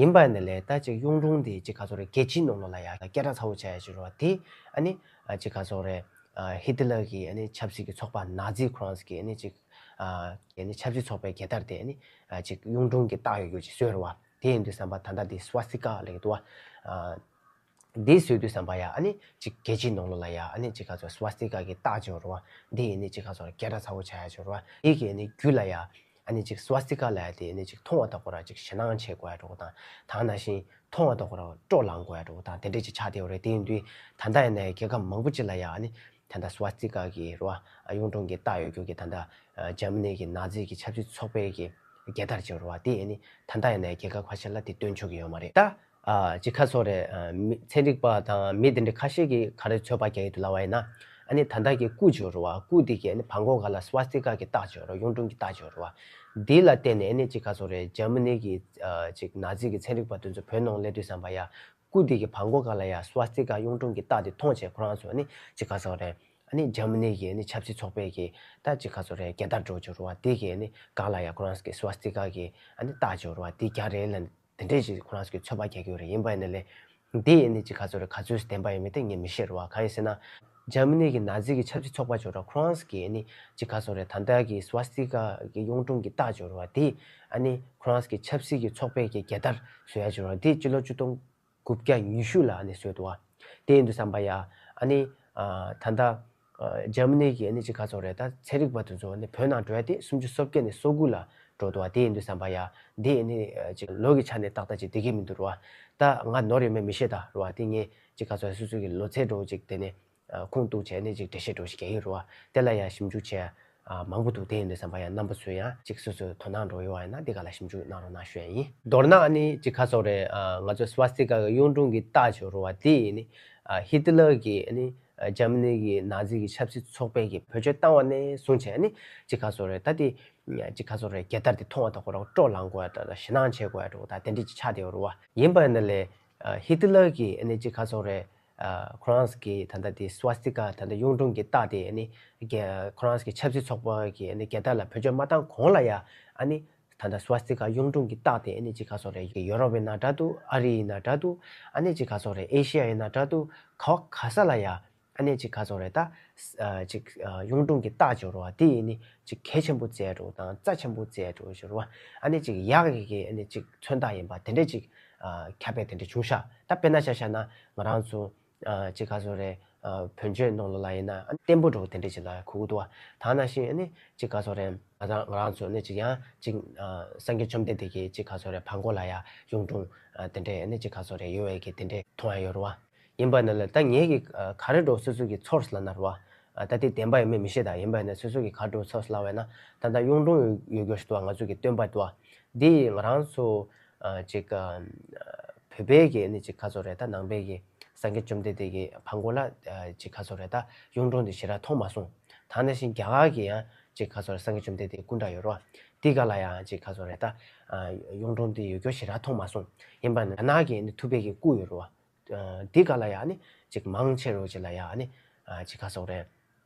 ཡིན་པ་ཡིན་ནའི་ལས་ད་ཅིག་གཡུང་དྲུང་འདི་ཅིག་ག་ཟེར་དགོས་རེད། རྒྱལ་སྤྱིའི་ནང་ལོགས་ལ་ཡ་སྐད་གྲགས་ཚ་བོ་ཆགས་ཡ་ཅིག་རེད་བ། དེ་ཨ་ནི་ཅིག་ག་ཟེར་དགོས་རེད། ཧི་ཏི་ལར་གྱི་ཨ་ནི་ཆབ་སྲིད་ཀྱི་ཚོགས་པ་ནཱ་ཛི་ཁོ་རང་གི་ཨ་ནི་ཅིག་ཨ་ཨ་ནི་ཆབ་སྲིད་ཚོགས་པའི་རྒྱལ་དར་དེ་ཨ་ནི་ཨ་ཅིག་གཡུང་དྲུང་གི་རྟགས་ཡོད་རྒྱུ་ཅིག་བཟོས་རེད་བ། དེ་ཡིན་དུས་ཙམ་པ་ད་ལྟ་དེ་སྭ་སི་ཏི་ཀ་ལབ་ཀྱི་འདུག་བ། ཨ་འདི་བཟོས་དུས་ཙམ་པ་ཡ་ཨ་ནི་ཅིག་རྒྱལ་སྤྱིའི་ནང་ལོགས་ལ་ཡ་ཨ་ནི་ཅིག་ག་ཟེར་སྭ་སི་ཏི་ཀ་གི་རྟགས་ཅིག་ཡོད་རེད་བ། འདི་ཡིན་ནི་ཅིག་ག་ཟེར་སྐད་གྲགས་ཚ་བོ་ཆགས་ཡ་ཅིག་ཡོད་རེད་བ། དེ་གི་ཨ་ནི་རྒྱུད་ལ་ཡ་ཨ་ནི་ཅིག་སྭ་སི་ཏི་ཀ་ལབ་ཡ་དེ་ཨ་ནི་ཅིག་མཐོང་བ་དང་ཁོ་རང་ཅིག་ཞེད་སྣང་བྱེད་དགོས་ཡ་འདྲ་བོ་དང་། དེ་ནང་བཞིན་མཐོང་བ་དང་ཁོ་རང་སྤྲོ་ལངས་དགོས་ཡ་འདྲ་བོ་དང་། དེ་འདྲས་ཅིག་ཆགས་བསྡད་ཡོད་རེད། དེ་ཡིན་དུས་ད་ལྟ་ཡིན་ནའི་རྒྱལ་ཁབ་མང་པོ་ཅིག་ལ་ཡ་ཨ་ནི་ད་ལྟ་སྭ་སི་ཏི་ཀ་གི་རེད་བ། གཡུང་དྲུང་གི་རྟགས་ཡོད་རྒྱུ་གི་ད་ལྟ་འཇར་མ་ནི་གི་ནཱ་ཛི་གི་ཆབ་སྲིད་ཚོགས་པའི་གི་རྒྱལ་དར་ཅིག་རེད་བ། དེ་ཨ་ནི་ད་ལྟ་ཡིན་ནའི་རྒྱལ་ཁབ་ཁ་ཤས་ལ་དེ་སྟོན་ཆོག་གི་ཡོད་མ་རེད། ད་ཨ་ཅིག་ག་ཟེར་དགོས་རེད། ཨ་མི་ཚན་རིག་པ་དང་མི་དེ་འདྲ་ཁ་ཤས་ཀྱིས་ག་རེ་ཚོད་དཔག་རྒྱག་གི་འདུག་ལབ་པ་ཡིན་ན། ཨ་ནི་ད་ལྟ་གི་སྐུ་ཅིག་རེད་བ། སྐུ་དེ་གི་ཨ་ནི་བྲང་ཁོག་སྒང་ལ་སྭ་སི་ཏི་ཀ་གི་རྟགས་ཅིག་རེད་བ། གཡུང་དྲུང་གི་རྟགས་ཅིག་རེད་བ། འདི་ལ་བརྟེན་ནས་ཨ་ནི་ཅིག་ག་ཟེར་དགོས་རེད། འཇར་མ་ནི་གི་ཨ་ཅིག་ནཱ་ཛི་གི་ཚན་རིག་པ་དེ་ཚོ་བོད་ནང་སླེབས་དུས་ཙམ་པ་ཡ། སྐུ་དེ་གི་བྲང་ཁོག་སྒང་ལ་ཡ་སྭ་སི་ཏི་ཀ་གཡུང་དྲུང་གི་རྟགས་དེ་མཐོང་བྱས་ཁོ་རང་ཚོ་ཨ་ནི་ཅིག་ག་ཟེར་དགོས་རེད། ཨ་ནི་འཇར་མ་ནི་གི་ཨ་ནི་ཆབ་སྲིད་ཚོགས་པའི་གི་ད་ཅིག་ག་ཟེར་དགོས་རེད། རྒྱལ་དར་འདྲ་བོ་ཅིག་རེད་བ། དེ་གི་ཨ་ནི་སྒང་ལ་ཡ་ཁོ་རང་ཚོ་གི་སྭ་སི་ཏི་ཀ་གི་ཨ་ནི་རྟགས་ཅིག་རེད་བ། དེ་རྒྱག་རེད་ལབ་དེ་འདྲས་ཅིག་ཁོ་རང་ཚོ་གིས་ཚོད་དཔག་རྒྱག་གི་ཡོད་རེད། ཡིན་པ་ཡིན་ནའི་ལས་འདི་ཨ་ནི་ཅིག་ག་ཟེར་དགོས་རེད། ག་ཚོད་བདེན་པ་ཡིན་མིན་དེ་ངས་མི་ཤེས་རེད་བ། གང་ཡིན་ཟེར་ན། འཇར་མ་ནི་གི་ནཱ་ཛི་གི་ཆབ་སྲིད་ཚོགས་པ་ཅིག་རེད་བ། ཁོ་རང་ཚོ་གིས་ཨ་ནི་ཅིག་ག་ཟེར་དགོས་རེད། ད་ལྟ་གི་སྭ་སི་ཏི་ཀ་གི་གཡུང་དྲུང་གི་རྟགས་ཅིག་རེད་བ། དེ་ཨ་ནི་ཁོ་རང་ཚོ་གི་ཆབ་སྲིད་ཀྱི་ཚོགས་པའི་གི་རྒྱལ་དར་བཟོ་ཡ་ཅིག་རེད་བ། དེ་སྤྱི་ལོ་ཆིག་སྟོང་དགུ་བརྒྱ་ཉི་ཤུ་ལ་ཨ་ནི་བཟོས་འདུག་བ། དེ་ཡིན་དུས་ཙམ་པ་ཡ་ཨ་ནི་ཨ་ད་ལྟ་ཨ་འཇར་མ་ནི་གི་ཨ་ནི་ཅིག་ག་ཟེར་དགོས་རེད། ད་ཚན་རིག་པ་དེ་ཚོ་ཨ་ནི་བོད་ནང་འགྲོ་ཡ་དེ་སུམ་ཅུ་སོ་བརྒྱད་ནས་སོ་དགུ་ལ་འགྲོ་འདུག་བ། དེ་ཡིན་དུས་ཙམ་པ་ཡ་འདི་ཨ་ནི་ཨ་ཅིག་ལོ་གི་ཆ་ནས་ཏག་ཏག་ཅིག་བསྡད་ཀྱི་མི་འདུག་རེད་བ། ད་ང་ནོར་ཡོད་མེད་མི་ཤེས་ད་རེད་བ། དེ་ངས་ཅིག་ག་ཟེར་དགོས་རེད། སོ་སོ་གི་ལོ་ཚད་འདྲ་བོ་ཅིག་དེ་ནས་ཨ་ཁུངས་གཏུགས་བྱས་ནས་ཅིག་འགྲེལ་བཤད་འདྲ་བོ་ཞིག་རྒྱག་གི་ཡོད་རེད་བ། དེ་ལ་ཡ་ཞིབ་འཇུག་བྱས་ཨ་མང་པོ་འདུག། དེ་ཡིན་དུས་ཙམ་པ་ཡ་རྣམ་པ་ཚོས་ཡང་ཅིག་སོ་སོའི་དོ་སྣང་འདྲ་བོ་ཡོད་པ་ཡིན་ན་དེ་ག་ལ་ཞིབ་འཇུག་གནང་རོགས་གནང་ཞུ་ཡ་ཡིན། མདོར་ན་ཨ་ནི་ཅིག་ག་ཟེར་དགོས་རེད། ཨ་ང་ཚོ་སྭ་སི་ཏི་ཀ་གི་གཡུང་དྲུང་གི་རྟགས་ཅིག་རེད་བ། དེ་ཨ་ནི་ཨ་ཧི་ཏི་ལར་གི་ཨ་ནི་ཨ་འཇར་མ་ནི་གི་ནཱ་ཛི་གི་ཆབ་སྲིད་ཚོགས་པའི་གི་བེད་སྤྱོད་བཏང་བ་ནས་བཟུང་བྱས་ཨ་ནི་ཅིག་ག་ཟེར་དགོས་རེད། ད་དེ་ཅིག་ག་ཟེར་དགོས་རེད། རྒྱལ་དར་དེ་མཐོང་བ་དང་ཁོ་རང་སྤྲོ་ལངས་དགོས་ཡ་འདྲ་བོ་དང་ཞེད་སྣང་བྱེད་དགོས་ཡ་འདྲ་བོ་དང་དེ་འདྲས་ཅིག་ཆགས་བསྡད་ཡོད་རེད་བ། ཡིན་པ་ཡིན་ནའི་ལས་ཨ་ཧི་ཏི་ལར་གི་ཨ་ནི་ཅིག་ག་ཟེར་དགོས་རེད། ཨ་ཁོ་རང་གི་ད་ལྟ་དེ་སྭ་སི་ཏི་ཀ་ད་ལྟ་གཡུང་དྲུང་གི་རྟགས་དེ་ཨ་ནི་རྒྱ་ཁོ་རང་གི་ཆབ་སྲིད་ཚོགས་པ་གི་ཨ་ནི་རྒྱལ་དར་ལ་བེད་སྤྱོད་མ་བཏང་གོང་ལ་ཡ་ཨ་ནི་ད་ལྟ་སྭ་སི་ཏི་ཀ་གཡུང་དྲུང་གི་རྟགས་དེ་ཨ་ནི་ཅིག་ག་ཟེར་དགོས་རེད། ཡོ་རོབ་ཡིན་ན་འདྲ་འདུག། ཨ་རི་ཡིན་ན་འདྲ་འདུག། ཨ་ནི་ཅིག་ག་ཟེར་དགོས་རེད། ཨེ་ཤི་ཡ་ཡིན་ན་འདྲ་འདུག། ག་བ་ག་ས་ལ་ཡ་ཨ་ནི་ཅིག་ག་ཟེར་དགོས་རེད། ད་ཨ་ཅིག་ཨ་གཡུང་དྲུང་གི་རྟགས་ཅིག་རེད་བ། དེ་ཨ་ནི་ཅིག་གལ་ཆེན་པོ་བརྩི་ཡ་འདྲ་བོ་དང་རྩ་ཆེན་པོ་བརྩི་ཡ་འདྲ་བོ་ཞིག་རེད་བ། ཨ་ནི་ཅིག་ཡག་གི་གི་ཨ་ནི་ཅིག་མཚོན་རྟགས་ཡིན་པ་དེ་འདྲས་ཅིག་ཨ་ཁྱབ་པ་དེ་འདྲས་བྱུང་ཤག། ད་དཔེར་ན་ཆ་བཞག་ན་ང་རང་ཚོ་ཨ་ཅིག་ག་ཟེར་དགོས་རེད། ཨ་བོད་བརྒྱུད་ནང་ལོགས་ལ་ཡིན་ན་ཨ་ནི་བརྟན་པོ་འདྲ་བོ་དེ་འདྲས་ཅིག་ལ་གོ་གི་འདུག་བ། ད་ནང་བཞིན་ཨ་ནི་ཅིག་ག་ཟེར་དགོས་རེད། ང་རང་ང་རང་ཚོ་ཨ་ནི་ཅིག་ཡང་ཅིག་ཨ་སངས་རྒྱས་བཅོམ་ལྡན་འདས་ཀྱི་ཅིག་ག་ཟེར་དགོས་རེད། བྲང་ཁོག་ལ་ཡ་གཡུང་དྲུང་ཨ་དེ་འདྲས་ཨ་ནི་ཅིག་ག་ཟེར་དགོས་རེད། ཡོད་པའི་གི་དེ་འདྲས་མཐོང་ཡ་ཡོད་རེད་བ། ཡིན་པ་ན་ལ་ད་ངས་ཀྱི་ཨ་ག་རེ་འདྲ་བོ་སོ་སོ་གི་ཚོར་ལབ་ན་རེད་བ། ཨ་ད་དེ་བདེན་པ་ཡིན་མིན་མི་ཤེས་ད། ཡིན་པ་ན་སོ་སོ་གི་ག་རེ་འདྲ་བོ་ཚོར་ལབ་པ་ཡིན་ན། ད་ལྟ་གཡུང་དྲུང་ཡོད་ཡོད་རྒྱུ་ཞིག་འདུག་བ། ང་ཚོ་གི་སྟོན་པ་འདུག་བ། འདི་ང་རང་ཚོ་ཨ་ཅིག་ཨ་བོད་པའི་གི་ནི་ཅིག་ག་ཟེར་དགོས་རེད། ད་ནང་པའི་གི་སངས་རྒྱས་བཅོམ་ལྡན་འདས་ཀྱི་བྲང་ཁོག་ལ་ཨ་ཅིག་ག་ཟེར་དགོས་རེད། ད་གཡུང་དྲུང་འདི་ཞེ་དྲག་མཐོང་མ་སོང་། ད་ནང་བཞིན་རྒྱ་གར་གི་ཡང་ཅིག་ག་ཟེར་དགོས་རེད། སངས་རྒྱས་བཅོམ་ལྡན་འདས་ཀྱི་སྐུ་འདྲ་ཡོད་རེད་བ། འདི་ག་ལ་ཡང་ཅིག་ག་ཟེར་དགོས་རེད། ད་ཨ་གཡུང་དྲུང་འདི་ཡོད་རྒྱུ་ཞེ་དྲག་མཐོང་མ་སོང་། ཡིན་པ་ན་རྒྱ་ནག་གི་ནི་ཐུབ་པའི་གི་སྐུ་ཡོད་རེད་བ། ཨ་འདི་ག་ལ་ཡ་ནི་ཅིག་མང་ཆེ་རུ་ཅིག་ལ་ཡ་ནི་ཨ་ཅིག་ག་ཟེར་དགོས་རེད།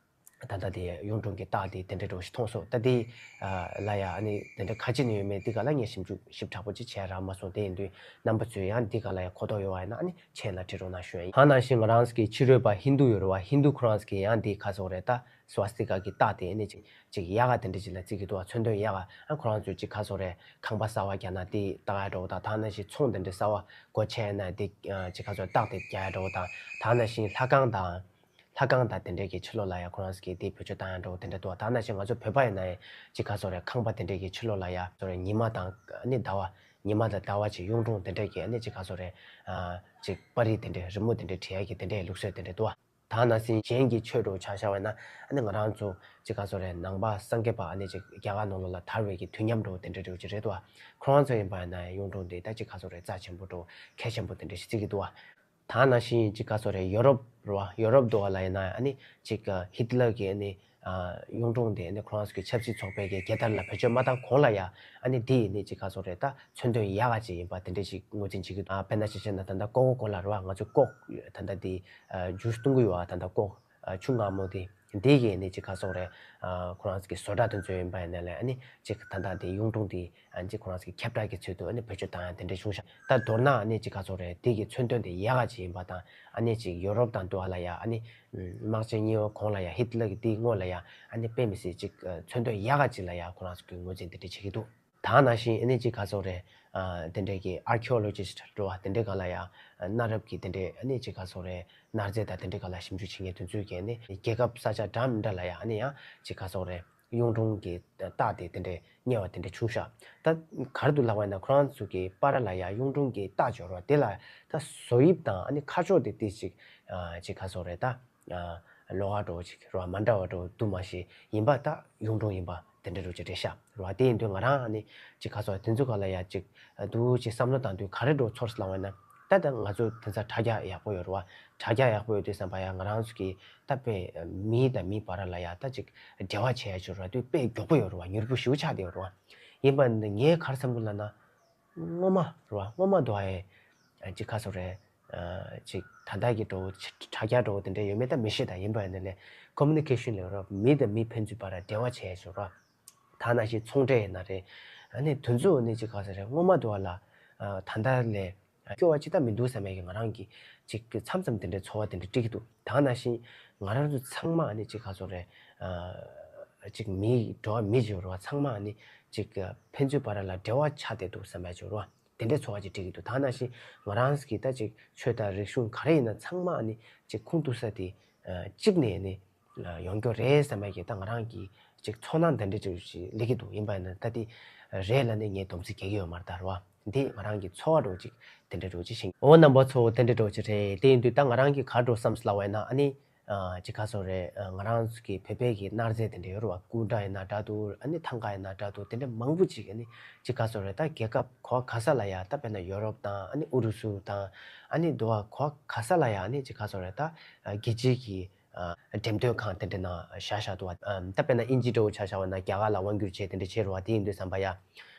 ད་ལྟ་དེ་གཡུང་དྲུང་གི་རྟགས་དེ་དེ་འདྲ་འདྲ་བོ་ཞིག་མཐོང་སོང་། ད་དེ་ལ་ཡ་ཨ་ནི་དེ་འདྲ་ག་ཅི་ནས་ཡོད་མེད་དེ་ག་ལ་ངས་ཞིབ་འཇུག་ཞིབ་ཕྲ་པོ་ཅིག་བྱས་རག་མ་སོང་། དེ་ཡིན་དུས་རྣམ་པ་ཚོས་ཡང་དེ་ག་ལ་ཡ་གོ་རྟོགས་ཡོད་པ་ཡིན་ན་ཨ་ནི་མཆན་ལ་བྲིས་རོགས་གནང་ཞུ་ཡ་ཡིན། ད་ནང་བཞིན་ང་རང་ཚོ་གི་ཕྱི་རོལ་པ་ཧིན་དུ་ཡོད་རེད་བ། ཧིན་དུ་ཁོ་རང་ཚོ་གི་ཡང་དེ་ག་ཟེར་དགོས་རེད། ད་སྭ་སྟི་ཀ་གི་རྟགས་དེ་ཨ་ནི་ཅིག་ཅིག་ཡག་ག་དེ་འདྲ་ཅིག་ལ་བརྩི་གི་འདུག་བ། མཚོན་དོན་ཡག་ག་ཨ་ཁོ་རང་ཚོས་ཅིག་ག་ཟེར་དགོས་རེད། ཁང་པ་གསར་པ་རྒྱག་ན་དེ་བཏགས་ཡ་འདྲ་བོ་དང་། ད་ནང་བཞིན་ཚོང་དེ་འདྲ་གསར་པ་སྒོ་ཕྱེ་ན་དེ་ཅིག་ག་ཟེར་དགོས་རེད། རྟགས་དེ་རྒྱག་ཡ་འདྲ་བོ་དང་། ད་ནང་བཞིན་ལྷ་ཁང་དང་། ལྷ་ཁང་དང་དེ་འདྲས་ཀྱི་ཕྱི་ལོགས་ལ་ཡ་ཁོ་རང་ཚོ་གིས་དེ་བེད་སྤྱོད་བཏང་ཡ་འདྲ་བོ་དེ་འདྲ་འདུག་ད་ནང་བཞིན་ང་ཚོ་བོད་པ་ཡིན་ན་ཡང་ཅིག་ག་ཟེར་དགོས་རེད། ཁང་པ་དེ་འདྲས་ཀྱི་ཕྱི་ལོགས་ལ་ཡ་ཟེར་དགོས་རེད། ཉི་མ་དང་ཨ་ནི་ཟླ་བ། ཉི་མ་དང་ཟླ་བ་ཅིག་གཡུང་དྲུང་དེ་འདྲས་ཀྱི་ཨ་ནི་ཅིག་ག་ཟེར་དགོས་རེད། ཨ་ཅིག་པར་རིས་དེ་འདྲས་རི་མོ་དེ་འདྲས་བྲིས་ཡ་གི་དེ་འདྲས་ལུགས་སྲོལ་དེ་འདྲས་འདུག་ད་ནང་བཞིན་གཞན་གྱི་ཆོས་འདྲ་བོ་ཆ་བཞག་པ་ཡིན་ན་ཨ་ནི་ང་རང་ཚོ་ཅིག་ག་ཟེར་དགོས་རེད། ནང་པ་སངས་རྒྱས་པ་ཨ་ནི་ཅིག་རྒྱ་གར་ནང་ལོགས་ལ་དར་བའི་གི་དུས་མཉམ་འདྲ་བོ་དེ་འདྲས་འདྲ་བོ་ཅིག་རེད་འདུག་ཁོ་རང་ཚོ་ཡིན་པ་ཡིན་ན་ཡང་གཡུང་དྲུང་དེ་ད་ཅིག་ག་ཟེར་དགོས་རེད། རྩ་ཆེན་པོ་འདྲ་བོ་གལ་ཆེན་པོ་དེ་འདྲས་ཞིག་བརྩི་གི་འདུག་ད་ནང་བཞིན་ཅིག་ག་ཟེར་དགོས་རེད། ཡོ་རོབ་རེད་བ། ཡོ་རོབ་འདྲ་བོ་ལ་ཡིན་ན་ཨ་ནི་ཅིག་ཧི་ཏི་ལར་གྱི་ཨ་ནི་ཨ་གཡུང་དྲུང་དེ་ཨ་ནི་ཁོ་རང་ཚོ་གི་ཆབ་སྲིད་ཚོགས་པའི་གི་རྒྱལ་དར་ལ་བེད་སྤྱོད་མ་བཏང་གོང་ལ་ཡ་ཨ་ནི་དེ་ཨ་ནི་ཅིག་ག་ཟེར་དགོས་རེད། ད་མཚོན་དོན་ཡག་ག་ཅིག་ཡིན་པ་དེ་འདྲ་ཞིག་ངོས་འཛིན་བྱེད་ཀྱི་འདུག་ཨ་དཔེར་ན་ཆ་བཞག་ན་ད་ལྟ་ཀོ་ཀོ་ཀོ་ལ་རེད་བ། ང་ཚོ་ཀོག་ད་ལྟ་དེ་ཨ་ཇུས་བཏུང་གི་ཡོད་བ། ད་ལྟ་ཀོག་ཨ་ཆུ་མངར་མོ་དེ་དེ་གི་ཨ་ནི་ཅིག་ག་ཟེར་དགོས་རེད། ཨ་ཁོ་རང་ཚོ་གི་བཟོ་གྲྭ་དེ་ཚོ་ཡིན་པ་ཡིན་ན་ལས་ཨ་ནི་ཅིག་ད་ལྟ་དེ་གཡུང་དྲུང་དེ་ཨ་ནི་ཅིག་ཁོ་རང་ཚོ་གི་ཁྱབ་བསྒྲགས་ཀྱི་ཚུལ་དུ་ཨ་ནི་བེད་སྤྱོད་བཏང་ཡ་དེ་འདྲ་བྱུང་ཤག་ད་མདོར་ན་ཨ་ནི་ཅིག་ག་ཟེར་དགོས་རེད། དེ་གི་མཚོན་དོན་དེ་ཡག་ག་ཅིག་ཡིན་པ་དང་། ཨ་ནི་ཅིག་ཡོ་རོབ་དང་འདྲ་བོ་ལ་ཡ་ཨ་ནི་དམག་ཆེན་གཉིས་པ་གོང་ལ་ཡ་ཧི་ཏི་ལར་གྱི་དེའི་སྔོན་ལ་ཡ་ཨ་ནི་དཔེ་མི་སྲིད་ཅིག་མཚོན་དོན་ཡག་ག་ཅིག་ལ་ཡ་ཁོ་རང་ཚོ་གི་ངོས་འཛིན་དེ་འདྲ་བྱེད་ཀྱི་འདུག་ད་ནང་བཞིན་ཨ་ནི་ཅིག་ག་ཟེར་དགོས་རེད། ཨ་དེ་འདྲས་ཀྱི་ཨར་ཁི་ཨོ་ལོ་ཇི་སི་ཊི་འདྲ་བོ་དེ་འདྲས་སྒང་ལ་ཡ་གནའ་རབས་ཀྱི་དེ་འདྲས་ཨ་ནི་ཅིག་ག་ཟེར་དགོས་རེད། གནའ་རྫས་དང་དེ་འདྲས་སྒང་ལ་ཞིབ་འཇུག་བྱེད་མཁན་དེ་ཚོས་ཀྱིས་ཨ་ནི་རྒྱལ་ཁབ་ས་ཆ་འདྲ་མི་འདྲ་ལ་ཡ་ཨ་ནི་ཡང་ཅིག་ག་ཟེར་དགོས་རེད། གཡུང་དྲུང་གི་རྟགས་དེ་དེ་འདྲས་རྙེད་པ་དེ་འདྲས་བྱུང་ཤག་ད་ག་རེ་འདུག་ལབ་པ་ཡིན་ན་ཁོ་རང་ཚོ་གི་པར་ལ་ཡ་གཡུང་དྲུང་གི་རྟགས་སྦྱོར་བ་དེ་ལ་ད་བཟོ་དབྱིབས་དང་ཨ་ནི་ཁ་ཕྱོགས་དེ་ཏོག་ཙམ་ཅིག་ཨ་ཅིག་ག་ཟེར་དགོས་རེད། ད་ཨ་ལོགས་ཀ་འདྲ་བོ་ཅིག་རེད་བ། མ་འདྲ་བ་འདྲ་བོ་འདུག་མ་གཞི་ཡིན་པ་ད་གཡུང་དྲུང་ཡིན་པ་དེ་འདྲ་འདྲ་བོ་ཅིག་རེད་ཤག་རེད་བ། དེ་ཡིན་དུས་ང་རང་ཨ་ནི་ཅིག་ག་ཟེར་དགོས་རེད། དེ་ཚོ་སྒང་ལ་ཡ་ཅིག་འདུག་ཅིག་བསམ་བློ་བཏང་དུས་ག་རེ་འདྲ་བོ་ཚོར་སོང་ལབ་པ་ཡིན་ན། ད་ད་ང་ཚོ་དེང་སང་དྲ་རྒྱ་ཡག་པོ་ཡོད་རེད་བ། དྲ་རྒྱ་ཡག་པོ་ཡོད་དུས་ཙམ་པ་ཡ་ང་རང་ཚོ་གི་ད་དཔེ་མི་དང་མི་བར་ལ་ཡ་ད་ཅིག་འབྲེལ་བ་བྱེད་ཡ་ཅིག་རེད་བ། དེ་དཔེ་མགྱོགས་པོ་ཡོད་རེད་བ། མྱུར་པོ་ཞེ་པོ་ཆགས་བསྡད་ཡོད་རེད་བ། ཡིན་པ་འདི་ངས་ག་རེ་བསམ་གྱི་ལབ་ན། སྔོན་མ་རེད་བ། སྔོན་མ་འདྲ་བོ་ཨེ་ཅིག་ག་ཟེར་དགོས་རེད། ཨ་ཅིག་ད་ལྟ་གི་འདྲ་བོ་ཅིག་དྲ་རྒྱ་འདྲ་བོ་དེ་འདྲ་ཡོད་མེད་ད་མི་ཤེས། ད་ཡིན་པ་ཡིན་ན་ལས་ཀོ་མུ་ནི་ཀེ་ཤན་ལབ་རེད་བ། མི་དང་མི་ཕན་ཚུན་བར་འབྲེལ་བ་བྱེད་ཡ་ཅིག་རེད་བ། ད་ནང་བཞིན་ཚོང་འབྲེལ་ཡིན་ན་རེད། ཨ་ནི་དེ་ཚོ་ནི་ཅིག་ག་ཟེར་དགོས་རེད། སྔོན་མ་འདྲ་བོ་ལ་ཨ་ད་ལྟ་ལས་སྐྱོ་བ་ཅི་ལྟར་མི་འདུག་བསམ་ཡས་ཀྱི་ང་རང་གི་ཅིག་མཚམས་མཚམས་དེ་འདྲའི་ཚོར་བ་དེ་འདྲ་སྤྲད་ཀྱི་འདུག་ད་ནང་བཞིན་ང་རང་ཚོ་ཚང་མ་ནི་ཅིག་ག་ཟེར་དགོས་རེད། ཨ་ཅིག་མི་འགྲོ་བ་མི་ཅིག་རེད་བ། ཚང་མ་ནི་ཅིག་ཕན་ཚུན་བར་ལ་འབྲེལ་བ་ཆགས་བསྡད་འདུག་བསམ་ཡས་ཅིག་རེད་བ། དེ་འདྲའི་ཚོར་བ་ཅིག་སྤྲད་ཀྱི་འདུག་ད་ནང་བཞིན་ང་རང་གི་ད་ཅིག་ཆོས་དང་རིག་གཞུང་ག་རེ་ཡིན་ན་ཚང་མ་ནི་ཅིག་ཁུངས་གཏུགས་ས་དེ་ཨ་གཅིག་ནས་ནི་ཨ་ཡོང་རྒྱུ་རེད་བསམ་ཡས་ཀྱི་ད་ང་རང་གི་ཅིག་ཚོར་སྣང་དེ་འདྲ་ཅིག་ཅིག་སླེབས་ཀྱི་འདུག་ཡིན་པ་ཡིན་ན་ད་དེ་རེད་ལབ་ནས་ངས་སྡོམ་རྩིས་རྒྱག་གི་ཡོད་མ་རེད་ད་རེད་བ། འདི་ང་རང་གི་ཚོར་བ་འདྲ་བོ་ཅིག་དེ་འདྲ་འདྲ་བོ་ཅིག་བྱུང་། འོ་རྣམ་པ་ཚོ། དེ་འདྲ་འདྲ་བོ་ཅིག་རེད། དེ་ཡིན་དུས་ད་ང་རང་གིས་ག་རེ་འདྲ་བསམ་སོང་ལབ་པ་ཡིན་ན། ཨ་ནི་ཨ་ཅིག་ག་ཟེར་དགོས་རེད། ཨ་ང་རང་ཚོ་གི་བོད་པའི་གི་གནའ་རྫས་དེ་འདྲ་ཡོད་རེད་བ། སྐུ་འདྲ་ཡིན་ན་འདྲ་འདུག་ཨ་ནི་ཐང་ག་ཡིན་ན་འདྲ་འདུག་དེ་འདྲ་མང་པོ་ཅིག་ཨ་ནི་ཅིག་ག་ཟེར་དགོས་རེད། ད་རྒྱལ་ཁབ་ག་བ་ག་ས་ལ་ཡ་ད་དཔེར་ན་ཡོ་རོབ་དང་ཨ་ནི་ཨུ་རུ་སུ་དང་ཨ་ནི་འདྲ་བོ་ག་བ་ག་ས་ལ་ཡ་ཨ་ནི་ཅིག་ག་ཟེར་དགོས་རེད། ད་ཨ་རྒྱལ་སྤྱིའི་གི་ཨ་འགྲེམས་སྟོན་ཁང་དེ་འདྲ་ནང་བཞག་བཞག་འདུག་བ། ཨ་ད་དཔེར་ན་དབྱིན་ཇི་འདྲ་བོ་ཆ་བཞག་པ་ན་རྒྱ་གར་ལ་དབང་བསྒྱུར་བྱས་དེ་འདྲ་བྱས་རེད་བ། དེ་ཡིན་དུས་ཙམ་པ་ཡ་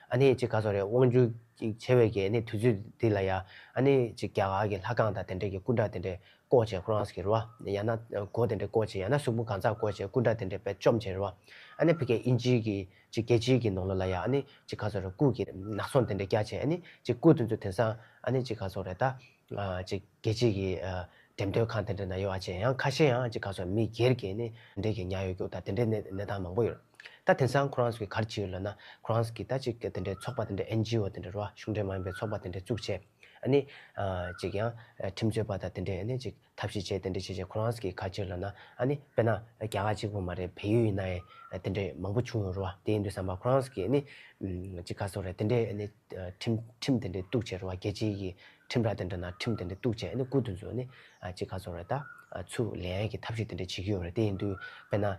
ཨ་ནི་ཅིག་ག་ཟེར་དགོས་རེད། དབང་བསྒྱུར་ཅིག་བྱས་པའི་གི་ཨ་ནི་དུས་ཚོད་འདི་ལ་ཡ་ཨ་ནི་ཅིག་རྒྱ་གར་གྱི་ལྷ་ཁང་དང་དེ་འདྲས་ཀྱི་སྐུ་འདྲ་དེ་འདྲས་བཀོག་བྱས་ཁོ་རང་ཚོ་གི་རེད་བ། ཡང་ན་སྒོ་དེ་འདྲས་བཀོག་བྱས། ཡང་ན་གཟུགས་པོ་གང་ཚང་བཀོག་བྱས་སྐུ་འདྲ་དེ་འདྲས་དཔེ་བཅོམ་བྱས་རེད་བ། ཨ་ནི་ཕ་གིའི་དབྱིན་ཇིའི་གི་ཅིག་རྒྱལ་སྤྱིའི་གི་ནང་ལོགས་ལ་ཡ་ཨ་ནི་ཅིག་ག་ཟེར་དགོས་རེད། སྐུ་གི་ནག་ཚོང་དེ་འདྲས་བཀྱག་བྱས། ཨ་ནི་ཅིག་སྐུ་དེ་ཚོ་དེང་སང་ཨ་ནི་ཅིག་ག་ཟེར་དགོས་རེད། ད་ཨ་ཅིག་རྒྱལ་སྤྱིའི་གི་ཨ་འགྲེམས་སྟོན་ཁང་དེ་འདྲ་ནང་ཡོད་པ་བྱས། ཡང་ཁ་ཤས་ཡང་ཅིག་ག་ཟེར་དགོས་རེད། མི་སྒེར་གྱིས་ཨ་ནི་དེ་འདྲས་ཀྱི་ཉར་ཡོད་རྒྱུ་དང་དེ་འདྲས་གནས་གནས་སྟངས་མང་པོ་ཡོད་རེད། ད་དེང་སང་ཁོ་རང་ཚོ་གིས་ག་རེ་བྱས་ཡོད་ལབ་ན། ཁོ་རང་ཚོ་གིས་ད་ཅིག་དེ་འདྲའི་ཚོགས་པ་དེ་འདྲ་ཨེན་ཇི་ཨོ་དེ་འདྲ་རེད་བ། གཞུང་འབྲེལ་མ་ཡིན་པའི་ཚོགས་པ་དེ་འདྲ་བཙུགས་བྱས། ཨ་ནི་ཨ་ཅིག་ཡང་ཨ་ཁྲིམས་རྩོད་པ་དང་དེ་འདྲའི་ཨ་ནི་ཅིག་ཐབས་ཤེས་བྱས། དེ་འདྲ་བྱས་བྱས་ཁོ་རང་ཚོ་གིས་ག་རེ་བྱས་ཡོད་ལབ་ན། ཨ་ནི་དཔེར་ན་རྒྱ་གར་གཅིག་པོ་མ་རེད། བལ་ཡུལ་ཡིན་ན་ཡང་དེ་འདྲའི་མང་པོ་བྱུང་ཡོད་རེད་བ། དེ་ཡིན་དུས་ཙམ་པ་ཁོ་རང་ཚོ་གིས་ཨ་ནི་ཨ་ཅིག་ག་ཟེར་དགོས་རེད། དེ་འདྲའི་ཨ་ནི་ཨ་ཁྲིམས་ཁྲིམས་དེ་འདྲ་གཏུགས་བྱས་རེད་བ། རྒྱལ་སྤྱིའི་གི་ཁྲིམས་ར་དེ་འདྲ་ནང་ཁྲིམས་དེ་འདྲ་གཏུགས་བྱས། ཨ་ནི་སྐུ་དེ་ཚོ་ཨ་ནི་ཨ་ཅིག་ག་ཟེར་དགོས་རེད། ད་ཨ་ཚུར་ལེན་ཡས་ཀྱི་ཐབས་ཤེས་དེ་འདྲ་བྱེད་ཀྱི་ཡོད་རེད། དེ་ཡིན་དུས་དཔེར་ན་ཨ་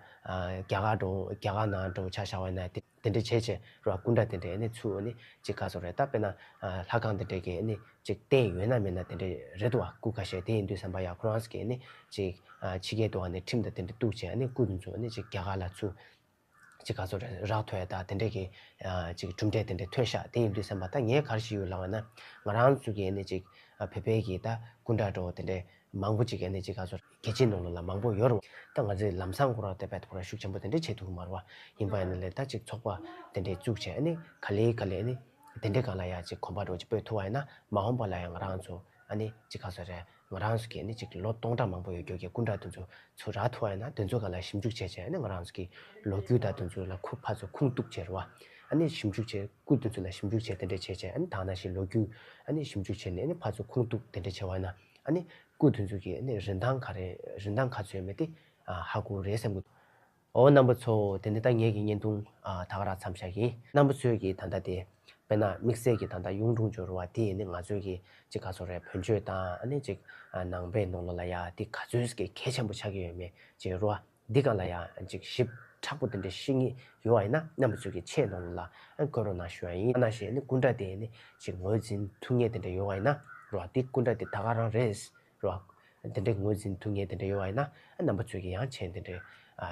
རྒྱ་གར་འདྲ་བོ་རྒྱ་གར་ནང་འདྲ་བོ་ཆ་བཞག་པ་ཡིན་ན་དེ་དེ་འདྲ་བྱས་བྱས་རེད་བ། སྐུ་འདྲ་དེ་འདྲ་ཨ་ནི་ཚུར་ཨ་ནི་ཅིག་ག་ཟེར་དགོས་རེད། ད་དཔེར་ན་ཨ་ལྷ་ཁང་དེ་འདྲ་གི་ཨ་ནི་ཅིག་རྟེན་ཡོད་ན་མེད་ན་དེ་འདྲ་རེད་འདུག་བ། སྐུ་ཁ་ཤས། དེ་ཡིན་དུས་ཙམ་པ་ཡ་ཁོ་རང་ཚོ་གིས་ཨ་ནི་ཅིག་ཨ་ཕྱི་རྒྱལ་དུ་ཨ་ནི་ཁྲིམས་དང་དེ་འདྲ་གཏུགས་བྱས། ཨ་ནི་སྐུ་དེ་ཚོ་ཨ་ནི་ཅིག་རྒྱ་གར་ལ་ཚུར་ཅིག་ག་ཟེར་དགོས་རེད། རག་ཐུབ་ཡ་ད་དེ་འདྲས་ཀྱི་ཨ་ཅིག་གྲུབ་འབྲས་དེ་འདྲས་ཐོན་ཤག་དེ་ཡིན་དུས་ཙམ་པ་ད་ངས་ག་རེ་ཞུ་ཡོད་ལབ་པ་ན། ང་རང་ཚོ་གིས་ཨ་ནི་ཅིག་ཨ་བོད་པའི་གི་ད་སྐུ་འདྲ་འདྲ་བོ་དེ་འདྲས་ མང་པོ་ཅིག་ཨ་ནི་ཅིག་ག་ཚོད་རྒྱལ་སྤྱིའི་ནང་ལོགས་ལ་མང་པོ་ཡོད་རེད། ད་ང་ཚོའི་ལམ་སང་ཁོ་རང་དེ་བས་ཁོ་རང་ཤུགས་ཆེན་པོ་དེ་འདྲས་བྱེད་ཐུབ་ཀྱི་མ་རེད་བ། ཡིན་པ་ཡིན་ན་ལས་ད་ཅིག་ཚོགས་པ་དེ་འདྲས་བཙུགས་བྱས་ཨ་ནི་ག་ལེ་ག་ལེ་ཨ་ནི་དེ་འདྲས་སྒང་ལ་ཡ་ཅིག་གོམ་པ་འདྲ་བོ་ཅིག་སྤོས་ཐུབ་པ་ཡིན་ན། མ་འོངས་པ་ལ་ཡང་ང་རང་ཚོ་ཨ་ནི་ཅིག་ག་ཚོད་རེད། ང་རང་ཚོ་གི་ཨ་ནི་ཅིག་ལོ་སྟོང་ཕྲག་མང་པོ་ཡོད་རྒྱུ་གི་སྐུ་འདྲ་དེ་ཚོ་ཚུར་རག་ཐུབ་པ་ཡིན་ན། དེ་ཚོ་སྒང་ལ་ཞིབ་འཇུག་བྱས་བྱས་ཨ་ནི་ང་རང་ཚོ་གི་ལོ་རྒྱུས་དང་དེ་ཚོ་ལ་ཁུ་ཕར་ཚུར་ཁུངས་གཏུགས་བྱས་རེད་བ། ཨ་ནི་ཞིབ་འཇུག་བྱས། སྐུ་དེ་ཚོ་ལ་ཞིབ་འཇུག་བྱས་དེ་འདྲས་བྱས་བྱས་ཨ་ནི་ད་ནང་བཞིན་ལོ་རྒྱུས་ཨ་ནི་ཞིབ་འཇུག་བྱས་ནས་ཨ་ནི་ཕར་ཚུར་ཁུངས་གཏུགས་དེ་འདྲས་བྱས་པ་ཡིན་ན། ཨ་ནི་སྐུ་དེ་ཚོ་གི་ཨ་ནི་རིན་ཐང་ག་རེ་རིན་ཐང་ག་ཚོད་ཡོད་མེད་དེ་ཨ་ཧ་གོ་རེད་བསམ་གི་འདུག། འོ་རྣམ་པ་ཚོ། དེ་ནས་ད་ངེད་ཀྱི་བརྙན་ཐུང་ཨ་ད་ག་རང་མཚམས་བཞག་གི་ཡིན། རྣམ་པ་ཚོས་ཀྱིས་ད་ལྟ་དེ་དཔེར་ན་དམིགས་བསལ་གྱི་ད་ལྟ་གཡུང་དྲུང་ཇོ་རུ་བ་དེ་ཡིན་ནི་ང་ཚོས་ཀྱི་ཅིག་ག་ཚོད་རེད། བོན་ཆོས་དང་ཨ་ནི་ཅིག་ཨ་ནང་པའི་ནང་ལོགས་ལ་ཡ་དེ་ག་ཚོད་ཀྱི་གལ་ཆེན་པོ་ཆགས་ཀྱི་ཡོད་མེད་ཅིག་རུ་བ་འདི་སྒང་ལ་ཡ་ཅིག་ཞིབ་ཕྲ་པོ་དེ་འདྲ་ཤེས་ངེས་ཡོད་པ་ཡིན་ན། རྣམ་པ་ཚོས་ཀྱི་ཆེད་ནང་ལོགས་ལ་ཨ་བཀོད་རོགས་གནང་ཞུ་ཡ་ཡིན། ཨ་ནང་བཞིན་ནི་སྐུ་འདྲ་དེ་ནི་ཅིག་ངོས་འཛིན་ཐུབ་ངེས་དེ་འདྲ་ཡོད་པ་ཡིན་ན་རུ་བ་དེ་སྐུ་འདྲ་དེ་ད་ག་རང་རེད། རོ། དེ་འདྲའི་ངོས་འཛིན་ཐུབ་མཁན་དེ་འདྲ་ཡོད་པ་ཡིན་ན། རྣམ་པ་ཚོས་ཀྱིས་ཡང་མཆན་དེ་འདྲ་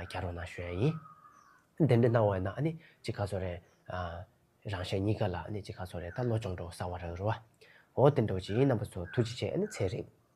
རྒྱག་རོགས་གནང་ཞུ་ཡ་ཡིན། དེ་འདྲ་གནང་བ་ཡིན་ན་ཨ་ནི་ཅིག་ག་ཚོད་རེད། རང་གཞན་གཉིས་ཀ་ལ་ཨ་ནི་ཅིག་ག་ཚོད་རེད། ད་བློ་སྦྱོང་འདྲ་བོ་གསར་པ་རག་རེད་བ། འོ་དེ་འདྲ་བོ་ཅིག་ཡིན། རྣམ་པ་ཚོ་ཐུགས་རྗེ་ཆེ། ཨ་ནི་ཚེ་རིང་།